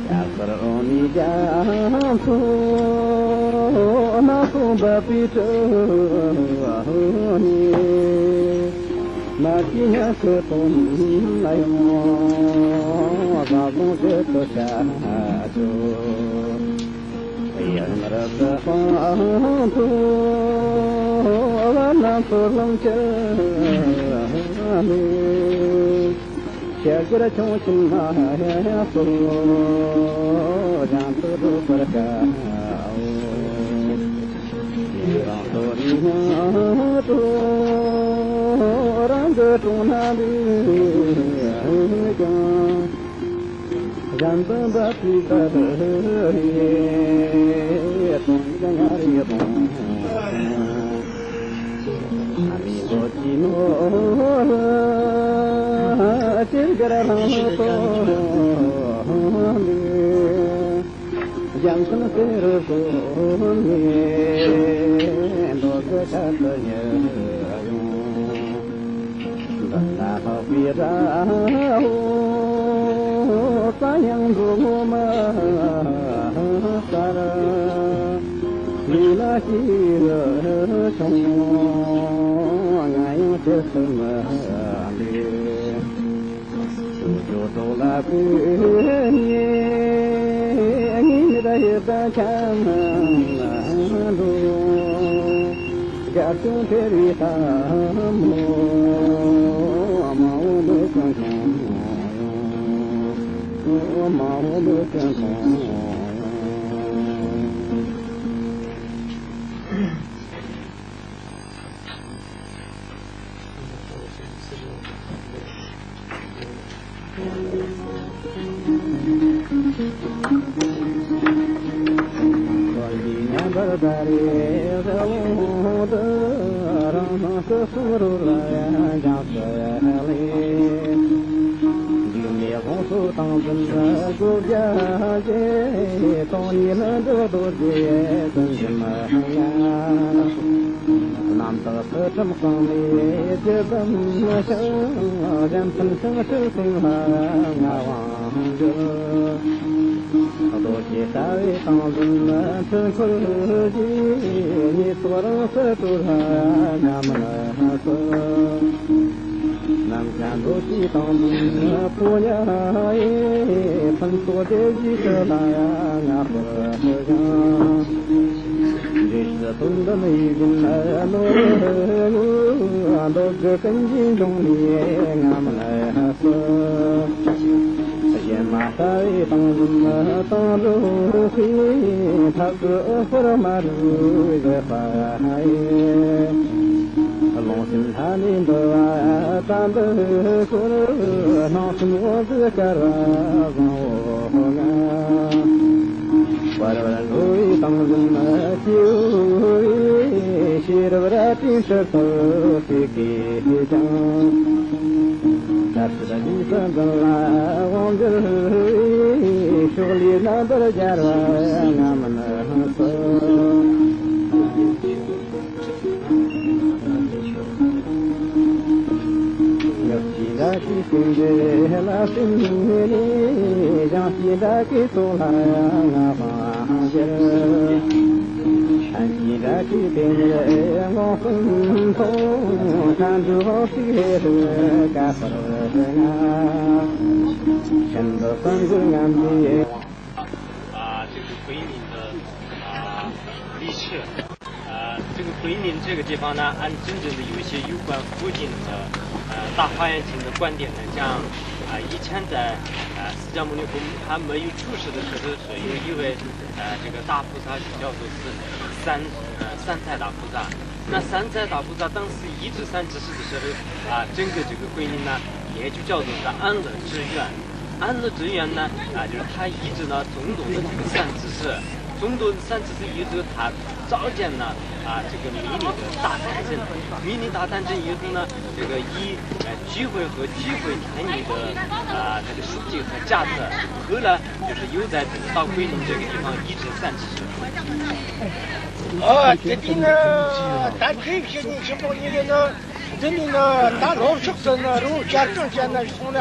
ཡ་སར་རོ་ནི་རྒྱ་མཚོ་ན་སོ་འབབ་པའི་གྲུ་ནི། མ་ཀི་ཉ་ཁུ་དོན་ན་ཡོང་ཟ་བཟུང་དེ་ཚོ་བྱ་ཆོག་ཡང་རབ་ཏུ་དཔང་དུ་བ་ན་ཚོ་ལང་ཁྱེར་ནི། ཤར་གྱི་ཆུང་ཆུང་མ་ཡ་སོ། ཡང་དུ་རུ་པར་ཀའོ། ཡིན་རང་དོ་རི་ཉང་དུ་རང་གི་གྲོང་ན་འདུས་ཀྱང་། གཞན་དུ་འབབ་པའི་བར་རེ་དོན་ཀྱང་ང་རེ་དོན། ཨ་མི་ལོ་ཅི་ནོ་ཅིར་གར་རང་ལོ་ཏོ་རྒྱང་ཚང་དེ་རུ་གོ་ནས་འགྲོ་གི་ཆ་དུ་ཉེ་ཡོང་། འདི་ལ་ལྷག་པའི་དགྲ་བོ་རྩ་ཡང་འགྲོ་ངོ་མ་ལྟར། ལུས་ལ་ཤེས་རུ་བྱུང་། ང་ཡང་དེ་སུ་མི་འདུག་ཞུ་རྒྱུ་དོ་ལ་བུ་ཉེ་ངའི་མི་ད་ཡི་ད་ཁྱམས་འགྲོ། རྒྱ་ཆུང་དེ་རི་ད་མོ་མ་འོ་མི་ཀུན་ཁོང་ཡོང་། མ་འོ་མི་ཀུན་ཁོང་ཡོང་། རྣམ་དག་ཚུལ་ཁྲིམས་གང་ལས་ཇི་ཙམ་ཞིང་། གཞན་ཕན་ཞིང་སྤྱོད་སེམས་ལ་ང་དབང་འདུད། རྡོ་རྗེ་ལྟ་བའི་ཏིང་འཛིན་ཆོས་འཁོར་གྱི། ཉེས་ཚོགས་རང་སར་གྲོལ་ལ་ང་མིན་སྲིད། ནམ་མཁའ་མཛོད་ཀྱི་ཏིང་འཛིན་ཕོ་ཉ་ཡི། ཕུན་ཚོགས་སྡེ་བཞིའི་དྲི་ལ་ང་ཕུར་ཞིང་། འདྲེ་སྲིན་དོན་ལྡན་ཡིད་བཞིན་ནོར་བུ། འདོད་དགུ་ཀུན་གྱི་འབྱུང་གནས་ང་མིན་སྲིད། གཞན་མ་ལྟ་བའི་ཏིང་འཛིན་དང་འགྲོགས་པའི། ཐབས་ཀྱི་འོད་ཟེར་མ་རིག་བཞད་པ་ཡི། རླུང་སེམས་ལྷ་ནས་འདུ་བ་ཙམ་དུ་ཤོར། སྣང་སེམས་འོད་ཟེར་དཀར་བ་བཟང་བོ་ལྔ། བར་བར་འགྲོ་བའི་ཏིང་འཛིན་སྐྱེ་བོ་ཡི། ཤེས་རབ་རལ་གྲིའི་ཕྱིར་དུ་བརྩེ་གེས་ཀྱང་། ཐབས་ཤེས་ལུས་སུ་འཛིན་ལ་དབང་བསྒྱུར་བའི། ཕྱོགས་ལས་རྣམ་པར་རྒྱལ་བ་ང་མིན་སྲིད། ཡབ་ཀྱི་བདག་གིས་སེམས་འདི་ལ་བསྟིམ་ནས། ཡང་ཀྱི་བདག་གིས་ཚོགས་ལ་ཡང་ང་དབང་བསྒྱུར། ཨ་ཀྱི་བདག་གིས་དེ་ཉིད་ངོ་གསུམ་མཐོང་། མཁའ་འགྲོའི་དབང་ཕྱུག་ལས་རིགས་བསྐལ་པར་ལྔ། ཤིན་ཏུ་གསང་གི་རྔམ་པའི། 啊，这个回民的啊历史。呃，这个回民这个地方呢，按真正的有一些有关福建的呃大花园城的观点呢，讲啊，以前在呃释迦牟尼佛还没有出世的时候，是有一位呃这个大菩萨，就叫做是三呃三太大菩萨。那三太大菩萨当时一指山之势的时候啊，整个这个回民呢，也就叫做是安乐之院。安乐之源呢，啊，就是他一直呢总懂得这个善知识，总懂得善知识一直他召见呢，啊，这个迷离的大贪嗔，迷离大贪嗔以后呢，这个以呃机会和机会谈你的啊这个书籍和价值，后来就是又在到桂林这个地方一直善知识。ཨ་དེ་དུས་ནི་ད་དེ་བཤད་ཉིན་ཆེན་པོ་ཉིན་རེ་ནི། འདི་ནི་ནི་ད་ལྷོ་ཕྱོགས་སུ་ནི་རི་བོ་བྱ་རྐང་ཅན་ན་སོང་ན་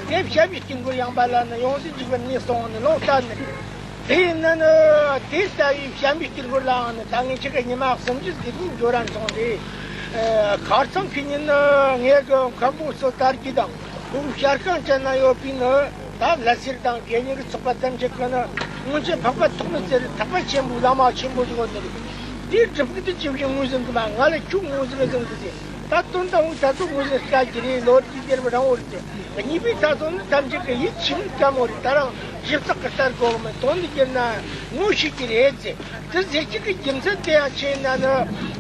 དེ་བྱ་བའི་དཀྱིལ་འཁོར་ཡངས་པ་ལ་ནི་ཡོངས་སུ་འཇིག་པར་ནི་སོང་ནི་ལོང་ལྟ་ནི། དེ་ཡིན་ན་ནི་དེ་ལྟ་བུའི་བྱམས་པའི་དཀྱིལ་འཁོར་ལའང་ནི་ད་ངེད་ཆ་ག་ཉི་མ་གསུམ་བཞི་ཟིག་གི་འགྱོ་རན་སོང་རེད། ཁ་རྩང་ཁི་ཉིན་ནི་ངེད་གི་མཁན་པོ་སོ་དར་གྱི་དང་ཁོང་བྱ་རྐང་ཅན་ན་ཡོད་པའི་ནི་ད་ལ་སེར་དང་དགེ་བསྙེན་གི་ཚོགས་པ་ཐམས་ཅད་ཀྱི་ནི་སྔོན་ཆད་འཕགས་པ་ཐོགས་མེད་ཟེར་ཐེག་པ་ཆེན་པོའི་བླ་མ་ཆེན་པོ་ཟིག་ཡོད་ནི་རེད། དེའི་གྲུབ་ཕུག་ཏུ་ཅི་བཞིན་ངོས་ཟིན་གི་མ་ང་ལ་ཁྱོད་ངོས་ཟིན་གི་ཟིན་གི་ཟེར། ད་དོན་དང་པོའི་ད་ཚོ་ངོས་ཟིན་དཀའ་གི་རེད། ལོ་རྒྱུས་དེར་རང་འོར་ཅི། གཉིས་པའི་ད་ཚོ་ནི་ཐམས་ཅད་ཀྱི་ཡིད་ཆེས་མི་དཀའ་མོ་རེད། ད་རང་ཞིབ་ཚགས་ཀྱི་ལྟར་དགོས་མི་དོན་འདི་ཁྱེར་ན་ངོ་ཤེས་ཀྱི་རེད་ཟེར། དེ་ཟེར་གྱི་གི་རྒྱུ་མཚན་དེ་ཡང་ཆེ་ན་ནི།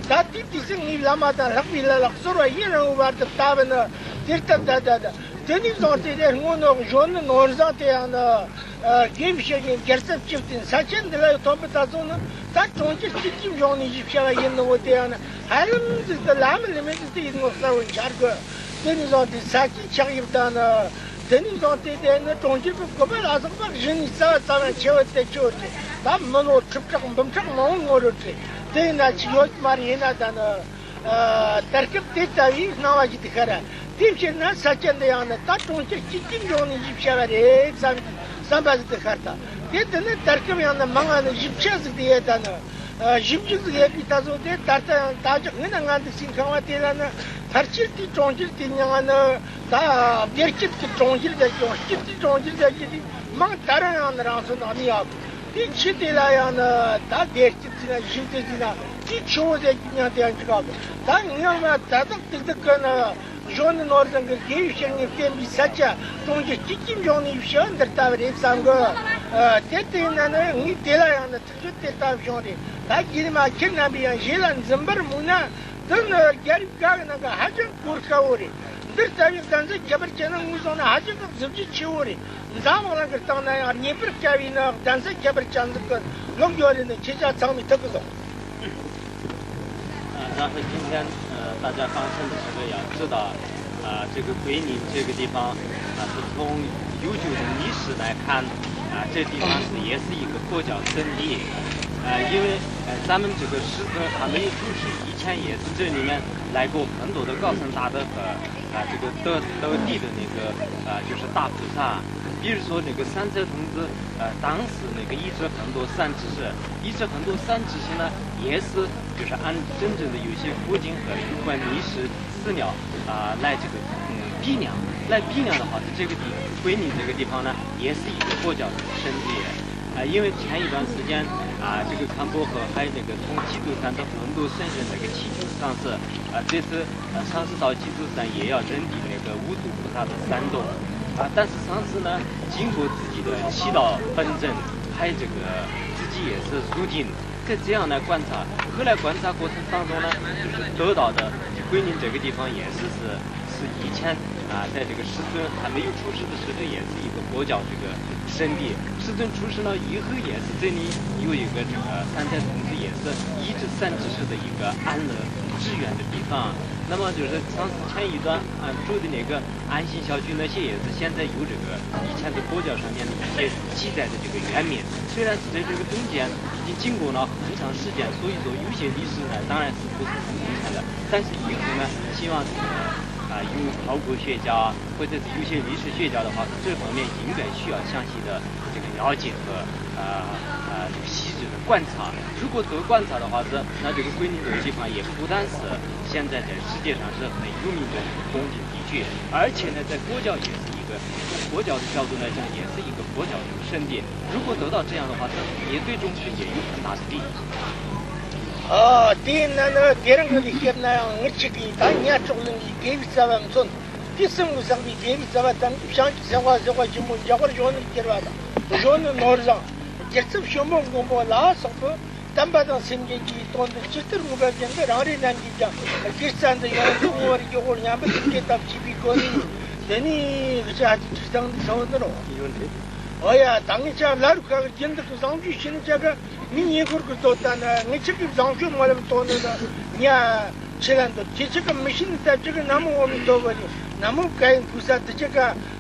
ད་དེ་དུས་སུ་ངའི་བླ་མ་དང་ལྷག་པའི་ལ་ལ་གསོལ་བ་ཡིད་རང་བར་དུ་བཏབ་ནི་དེ་ལྟར་ད་ད་ད། དེ་ནས་བཟུང་སྟེ་དེ་སྔོན་ནོ་གཞོན་ནུ་ནོར་བཟང་དེ་ཡང་ནི། དགེ་བའི་བཤེས་གཉེན་རྒྱལ་ཚབ་སྤྱི་བཏུལ་ས་ཆེན་འདི་ལ་ཐོན་པའི་ད་ཚོ་ནི་ད་གྲོང་ཁྱེར་གཅིག་གི་གཞུང་ནས་ཞིབ་བྱ་བ་ཡིན་ནོ་དེ་ཡང་ནི་ཧ་ལམ་ཟིག་ཏུ་ལམ་ལི་མི་ཟིག་ཏུ་ཡིན་ནོ་གསལ་བོ་འཆར་གི། དེ་ནས་བཟུང་སྟེ་ས་ཆེན་ཆགས་ཡིབ་དང་ནི། དེ་ནས་བཟུང་སྟེ་དེ་ནི་གྲོང་ཁྱེར་གྱི་བཀོད་པ་ལ་སོགས་པ་གཞི་ནས་རྩ་བ་རྩ་བ་ཆེ་བ་དེ་ཆེ་བ་དེ་ད་མི་ལོ་ཁྲི་ཕྲག་འབུམ་ཕྲག་མང་བོ་ངོ་རུ་ཁྲི་དེ་ཡིན་ན་ཅི་ཡོད་མ་རེད་ཡིན་ན་ད་ནི། ཨ། ད་སྐབས་དེ་ལྟ་བུའི་སྣང་བ་ཞིག་ཏུ་ཤར། དེ་ཕྱིར་ན་ས་ཆ་འདི་ཡང་ནི་ད་གྲོང་ཁྱེར་གཅིག་གི་འབྱུང་ནས་ཞིབ་བྱ་བ་རེད་བསམ་བསམ་པ་ཞིག་ཏུ་ཤར་ད། དེ་དེ་ནི་ད་སྐབས་ཡང་ནི་མང་ང་ནི་ཞིབ་ཆ་ཞིག་ཏུ་ཡོད་ད་ནི། ཨ། ཞིབ་འཇུག་ཞིག་ཡོད་པའི་ད་གཟོད་དེ་ད་ལྟ་ཡང་ད་ཅག་ངི་ན་ང་འདུག་སའི་ཁང་བ་དེ་ལ་ནི་ཕལ་ཆེར་དེའི་གྲོང་ཁྱེར་དེ་མྱང་ང་ནི་ད་བདེ་སྐྱིད་ཀྱི་གྲོང་ཁྱེར་ཟེར་ཀྱང་སྐྱིད་ཀྱི་གྲོང་ཁྱེར་ཟེར་གྱི་དེ་མང་ད་རང་ཡང་ནི་རང་སོ་ནང་ནས་ཡག་དེ་ཕྱི་དེ་ལ་ཡང་ནི་ད་བདེ་སྐྱིད་ཟེར་ན་ཞིབ་ཏུ་ཟེར་ན། དེའི་ཆུ་བོ་ཟེར་གྱི་མྱང་དེ་ཡང་འཇིག་ག་གོ། ད་ངས་མ་ད་དག་ཏིག་ཏིག་གི་ནི་གཞོན་ནུ་ནོར་བཟང་གི་དགེ་བའི་བཤེས་གཉེན་བསྟེན་པའི་ས་ཆ་གྲོང་ཁྱེར་གཅིག་གི་འབྱུང་ནས་ཞི་བ་འདི་ལྟ་བུ་རེད་བསམ་གི། ཨ། དེ་ལྟ་ཡིན་ན་ནི་ངས་དེ་ལ་ཡང་ནི་ཐུགས་རྗེ་དེ་ལྟ་བུ་བྱུང་རེད། ད་རྗེས་མ་ཁྱེད་རྣམ་པས་ཡང་ཞེ་ལ་འཛིན་པར་མོས་ན། འདི་ནི་རྒྱལ་རབས་འགའ་གི་ནང་གི་ཧ་ཅང་གོ་དཀའ་བོ་རེད། འདི་ལྟ་བུའི་གདན་ས་ཁྱད་པར་ཅན་ནི་ངོས་བཟུང་ན་ཧ་ཅང་གི་གཟི་བརྗིད་ཆེ་བོ་རེད། འཛམ་བུ་གླིང་གི་སྟེང་ན་ཡང་རྙེད་པར་དཀའ་བའི་ནི་གདན་ས་ཁྱད་པར་ཅན་ཟིག་གི་ལོག་ཡོད་རེད། ནི་ཁྱེད་ཅག་ཚང་མས་ཐུག་གི་སོང་། 呃，然后今天，呃，大家刚才的时候也知道，啊、这个桂林这个地方，啊、是从悠久的历史来看，啊、这地方是也是一个佛教圣地，啊、因为，呃，咱们这个师尊还没有出世以前，也是这里面来过很多的高僧大德和，啊、这个得得地的那个，啊、就是大菩萨，比如说那个三才童子，呃，当时那个一直很多善知识，一直很多善知识呢，也是就是按真正的有些佛经和有关历史 寺庙，啊、来这个，嗯，比量，来比量的话，是这个地桂林这个地方呢，也是一个佛教的圣地。啊、因为前一段时间，啊、这个康波和还有那个从基督山到龙都圣人那个七祖上师，啊、这次，呃，上师到基督山也要人抵那个五祖菩萨的山洞。啊、但是上师呢，经过自己的祈祷、本证，还有这个自己也是入定， 再这样来观察，后来观察过程当中呢，就是得到的桂林这个地方也是是是以前，啊、在这个师尊还没有出世的时候，也是一个佛教这个圣地。师尊出世了以后，也是这里有一个这个三才童子，也是一直善知识的一个安乐支援的地方。那么就是上师前一段，啊、住的那个安心小区那些，也是现在有这个以前的佛教上面的一些记载的这个原名。虽然是在这个中间 已经经过了很长时间，所以说有些历史呢，当然是不是很完全的，但是以后呢，希望这个，啊、有考古学家或者是有些历史学家的话，这方面应该需要详细的这个了解和，啊、啊、这个细致的观察。如果都观察的话，是，那这个桂林这个地方也不单是现在在世界上是很有名的风景地区，而且呢，在佛教也是一个，从佛教的角度来讲，也是一个佛教的圣地。 如果得到这样的话，对你对众生也有很大的利益。 ཨ། དེས་ན་ནི་དེ་རིང་གི་ལས་སྐལ་ན་ཡང་ངེད་ཅག་གིས་ད་ཉ་སྲོག་ལེན་གྱི་དགེ་བའི་རྩ་བ་མཚོན། དེ་གསུམ་གྱིས་བསགས་པའི་དགེ་བའི་རྩ་བ་ཐམས་ཅད་བྱང་ཆུབ་སེམས་དཔའ་བཟོད་པ་ཆེན་པོ་འཇམ་དཔལ་གཞོན་ནུར་གྱུར་པ་དང་། གཞོན་ནུ་ནོར་བཟང་། རྒྱལ་ཚབ་ཞོལ་འབངས་མགོན་པོ་ལ་སོགས་པའི་དམ་པ་དང་སེམས་ཅན་གྱི་དོན་དུ་ཇི་ལྟར་འོས་པ་བཞིན་དུ་རང་རེ་རྣམས་ཀྱིས་ཀྱང་དགེ་རྩ་འདི་ཡོངས་སུ་བསྔོ་བར་བགྱིའོ་སྙམ་པའི་ཐུགས་བསྐྱེད་དང་བཅས་པའི་སྒོ་ནས། དེ་ནས་ཅག་ཅིག་ཁྲིད་སྟངས་འདི་ཚང་མ་ནི་རོ། ཡོད་འདྲ། ཨོ་ཡ། ད་ངས་ཅག་ལ་རུ་ཁ་གི་རྒྱུན་དུ་གི་བཟང་སྤྱོད་ཤེས་ནི་ཅག་ག་མི་ཉེ་འཁོར་གི་ལྟོ་ལྟ་ན་ངས་ཆི་གི་བཟང་སྤྱོད་མ་ལབ་ལྟོ་ནི་ན་ཉ་ཆི་ལ་འདོད་ཁྱེད་ཆི་གི་མི་ཤེས་ནི་ལྟ་ཅི་གི་ན་མོ་འོ་མི་ལྟོ་བ་རེད། ན་མོ་ག་ཡིན་བུ་ས་དི་ཅི་ག་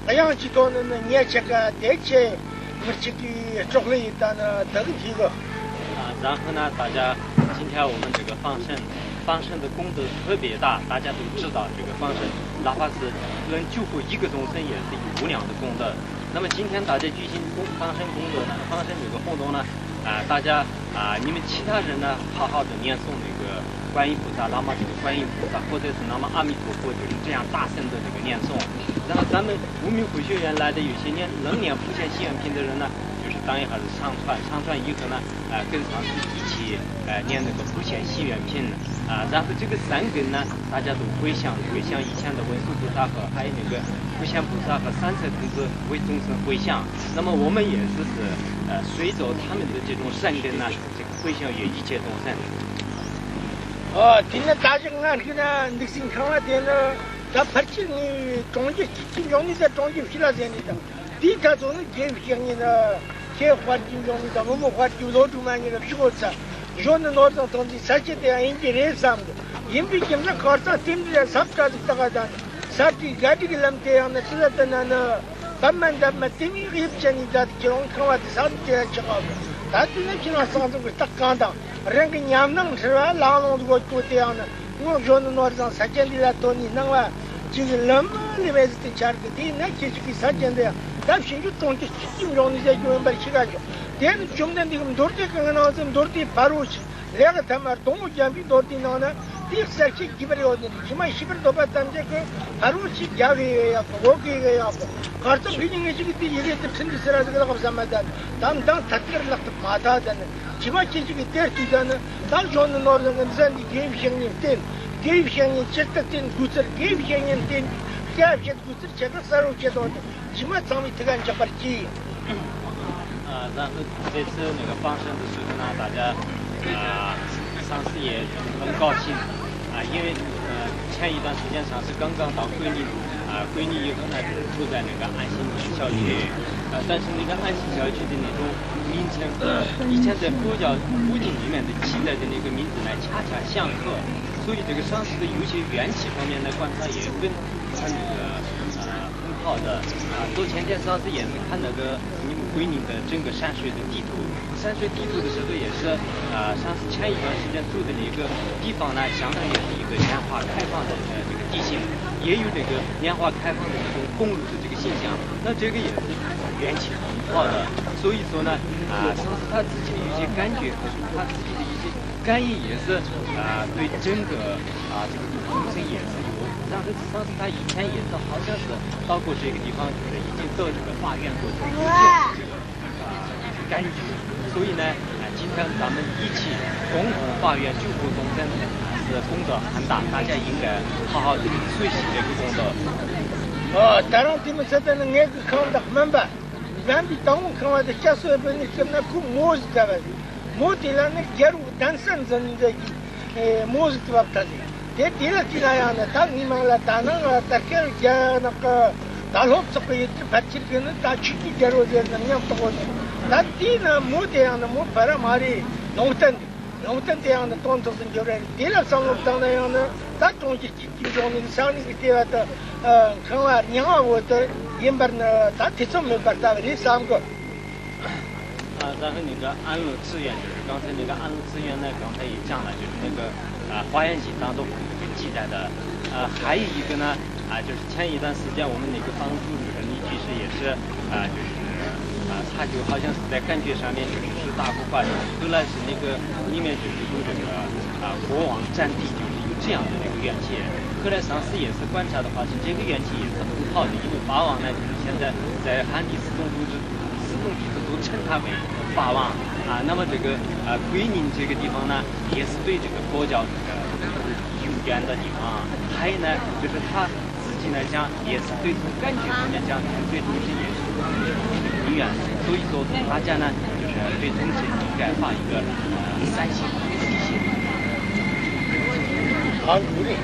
གཡང་ཅི་ལྟོ་ནི་ན་ཉ་ཆི་ག་དེ་ཆེ་མི་ཆི་གི་སྲོག་ལེ་ཡི་ལྟ་ན་དི་གི་ཐི་གི། 啊，然后呢，大家，今天我们这个放生，放生的功德特别大，大家都知道这个放生，哪怕是能救活一个众生，也是有无量的功德。那么今天大家举行功放生功德呢，放生这个活动呢，啊，大家啊，你们其他人呢，好好的念诵那个观音菩萨、那么这个观音菩萨，或者是那么阿弥陀佛，就是这样大声的这个念诵。然后咱们无名湖学院来的有些人能念普贤行愿品的人呢，就是当一下子上传，上传以后呢，啊，跟上师一起，呃，念那个普贤行愿品。啊，然后这个善根呢，大家都回向，回向以前的文殊菩萨和还有那个普贤菩萨和三世童子为众生回向。那么我们也是，是，呃，随着他们的这种善根呢，这个回向于一切众生。 ཨོ། དེ་ནི་ད་ཅི་ང་ཁྱེད་ན་འདུག་སེ་ཁང་བ་དེ་ནི་ད་ཕར་ཕྱིན་ནི་གྲོང་ཁྱེར་གཅིག་གི་འབྱུང་ནི་ད་གྲོང་ཁྱེར་ཕྱི་ལ་ཟེར་ནི་དང་། དེའི་ཐ་ཚོ་ནི་དགེ་བའི་བཤེས་གཉེན་ན་ཁྱེད་དཔལ་གྱི་འབྱུང་ནི་དང་བུ་མོ་དཔལ་གྱི་བློ་གྲོས་མ་ཉེ་རབས་ཤི་གོ་ཚ་གཞོན་ནུ་ནོར་བཟང་ཐོན་ཚེ་ས་སྐྱེ་དེ་ཡང་ཡིན་གྱི་རེད་བསམ་གི། ཡིན་པའི་ཁྱིམ་ཚང་ཁར་ཚང་རྟེན་འབྲེལ་ཟབ་དྲག་ཅིག་ལྟ་ག་དང་། ས་བཀྲའི་ག་སྒྲིག་གི་ལམ་དེ་ཡང་ནི་ཅི་ལ་ལྟ་ན་ནི། པདྨ་འདབ་མ་དེ་མིའི་དབྱིབས་ཅན་ནི་ད་ཁྱེད་རང་ཁང་བ་དེ་ས་ནི་དེ་ཡང་ཆགས་པ། ད་དེ་ནི་ཁྱེད་རང་གསང་རྫོང་གི་རྟགས་གང་དང་རང་གི་ཉམས་སྣང་འཁྲུལ་བ་ལང་ལོང་དུ་གོ་ཆོད་དེ་ཡང་ནི་སྔོན་གཞོན་ནུ་ནོར་བཟང་ས་སྐྱ་འདི་ལ་ཐོན་ནི་སྣང་བ་ཅིག་གི་ལམ་ལི་མེ་ཟི་དེ་འཆར་གི། དེ་ནི་ཁྱེད་ཅིག་གི་ས་སྐྱ་འདི་ཡང་ད་ཕྱིན་རྒྱུ་གྲོང་ཁྱེར་གཅིག་གི་འབྱུང་ནི་ཟེར་རྒྱུ་ཡིན་པར་ཤི་ག་ཞོག་དེ་ནི་བཅོམ་ལྡན་འདས་ཀྱི་མདོ་སྡེ་གི་ནང་ཚན་མདོ་སྡེ་ཕ་རོལ་ཕྱིན། ལས་ཀྱི་ཐ་མར་སྡོང་བོ་རྒྱན་པའི་མདོ་སྡེའི་ནང་ན་དེའི་གསལ་བཤད་རྒྱས་པར་ཡོད་ནི་རེད། ཕྱི་མ་ཤི་བར་འདོད་པ་ཐམས་ཅད་ཀྱིས་ཕ་རོལ་ཕྱིན་རྒྱ་བའི་ཡག་གོ་འོ་གི་ཡག་གོ་གར་ཚོགས་ཕི་ཉིན་ངེད་ཅིག་གི་དེ་ཡི་གེ་དེ་ཁྲིན་དུ་སེ་ར་ཟིག་ལག་བཟའ་མ་ད་དང་དང་ཐད་ཀར་ལག་ཏུ་མ་ད་ད་ནི་ཕྱི་མ་ཁྱེད་ཅིག་གི་དེར་དུས་ད་ནི་ད་གཞོན་ནུ་ནོར་ལ་ངི་འཛན་འདི་དགེ་བའི་བཤེས་གཉེན་བསྟེན། དགེ་བའི་བཤེས་གཉེན་ཇི་ལྟར་བསྟེན་དགོས་ཚུལ། དགེ་བའི་བཤེས་གཉེན་བསྟེན་དགེ་བཤེས་དགོས་ཚུལ་ཁྱེད་ཀྱིས་གསལ་བོ་བྱེད་དོ། ཕྱི་མ་ཚང་མའི་ཐུགས་ཀ་འཇགས་པར་གྱིས། ཨ།然后这次那个放生的时候呢，大家，啊，上师也很高兴，啊，因为，呃，前一段时间上师刚刚到桂林，啊，桂林以后呢，就是住在那个安心小区，啊，但是那个安心小区的那种名称，以前在佛教佛经里面的记载的那个名字呢，恰恰相合，所以这个上师的有些缘起方面的观察也跟他那个，呃， 很好的。啊，昨天天上次也是看那个你们桂林的整个山水的地图，山水地图的时候也是，啊，上次前一段时间住的那个地方呢，相当也是一个莲花开放的，呃，这个地形，也有这个莲花开放的这种公路的这个现象，那这个也是缘起很好的。所以说呢，啊，上次他自己的一些感觉和他自己的一些感应也是，啊，对整个，啊，这个众生也是有，让这 上次他以前也是好像是到过这个地方，就是已经到这个法院过去，有这样的这个，啊，感觉。所以呢，啊，今天咱们一起共同发愿救苦众生，啊，是功德很大，大家应该好好地去学习这个功德。ཨ། ད་རང་དེ་མི་ཚད་ན་ངེད་ཀྱི་ཁང་བདག་སྨན་པ། བན་པའི་དང་པོ་ཁང་བ་དེ་སྐྱ་སོས་པའི་ནི་སྐྱིད་ན་ཁུ་མོ་ཟིག་བཏབ་པ་རེད། མོ་དེ་ལ་ནི་རྒྱལ་པོ་གདན་ས་འཛིན་མཛད་ཀྱི། ཨེ། མོ་ཟིག་ཏུ་བབ་ཐལ་ཏེ། དེ་དེ་ལ་ཅི་ན་ཡང་ནི་ད་མི་མང་ལ་ད་ནང་ལ་ད་སྐད་རྒྱ་ནག་གི་ད་སློབ་ཚོགས་ཀྱི་ཡུལ་གྱི་ཕལ་ཆེར་གྱི་ནི་ད་ཆོས་ཀྱི་རྒྱལ་པོ་ཟེར་ན་མཉམ་དུ་གོ་ནི། ད་དེ་ན་མོ་དེ་ཡང་ནི་མོ་ཕ་ར་མ་རེད། ལུང་བསྟན་དེ་ལུང་བསྟན་དེ་ཡང་ནི་དོན་ཐོག་ཏུ་འགྱུར་རེད། དེ་ལ་བསམ་བློ་བཏང་ན་ཡང་ནི་ད་གྲོང་ཁྱེར་གཅིག་གི་འབྱུང་ནི་ས་གནས་ཀྱི་ལྟེ་བ་དུ་ཁང་བ་རྙིང་བ་བོ་དུ་ཡིན་པར་ནི་ད་ཐེ་ཚོམ་མེད་པར་ལྟ་བ་རེད་བསམ་གི། 啊，然后那个安乐寺院，就是刚才那个安乐寺院呢，刚才也讲了，就是那个，啊，华严经当中那个记载的。啊，还有一个呢，啊，就是前一段时间我们那个帮助的那个女居士也是，啊，就是，啊，她就好像是在感觉上面就是是大苦快，后来是那个里面就是有这个，啊，国王占地，就是有这样的那个怨气。后来上次也是观察的话，是这个怨气也是很好的，因为法王呢，就是现在在汉地寺中都是 四种弟子都称他为法王。啊，那么这个，呃，归宁这个地方呢，也是对这个佛教这个有缘的地方。还有呢，就是他自己呢讲，也是对从感觉上面讲，就是对同时也是有缘。所以说大家呢，就是对同时应该发一个，呃，善心、积心。好，鼓励。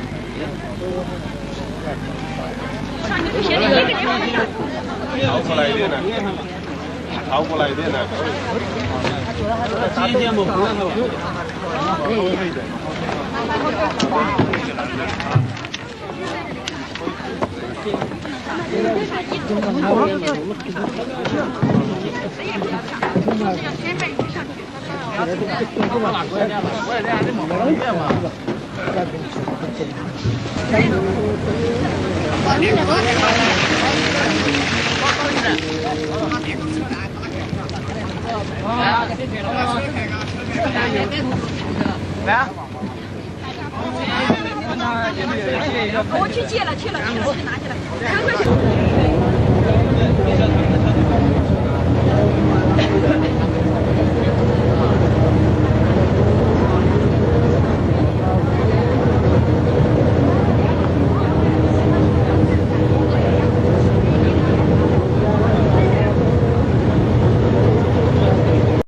我去借了，去了，去了，去拿去了。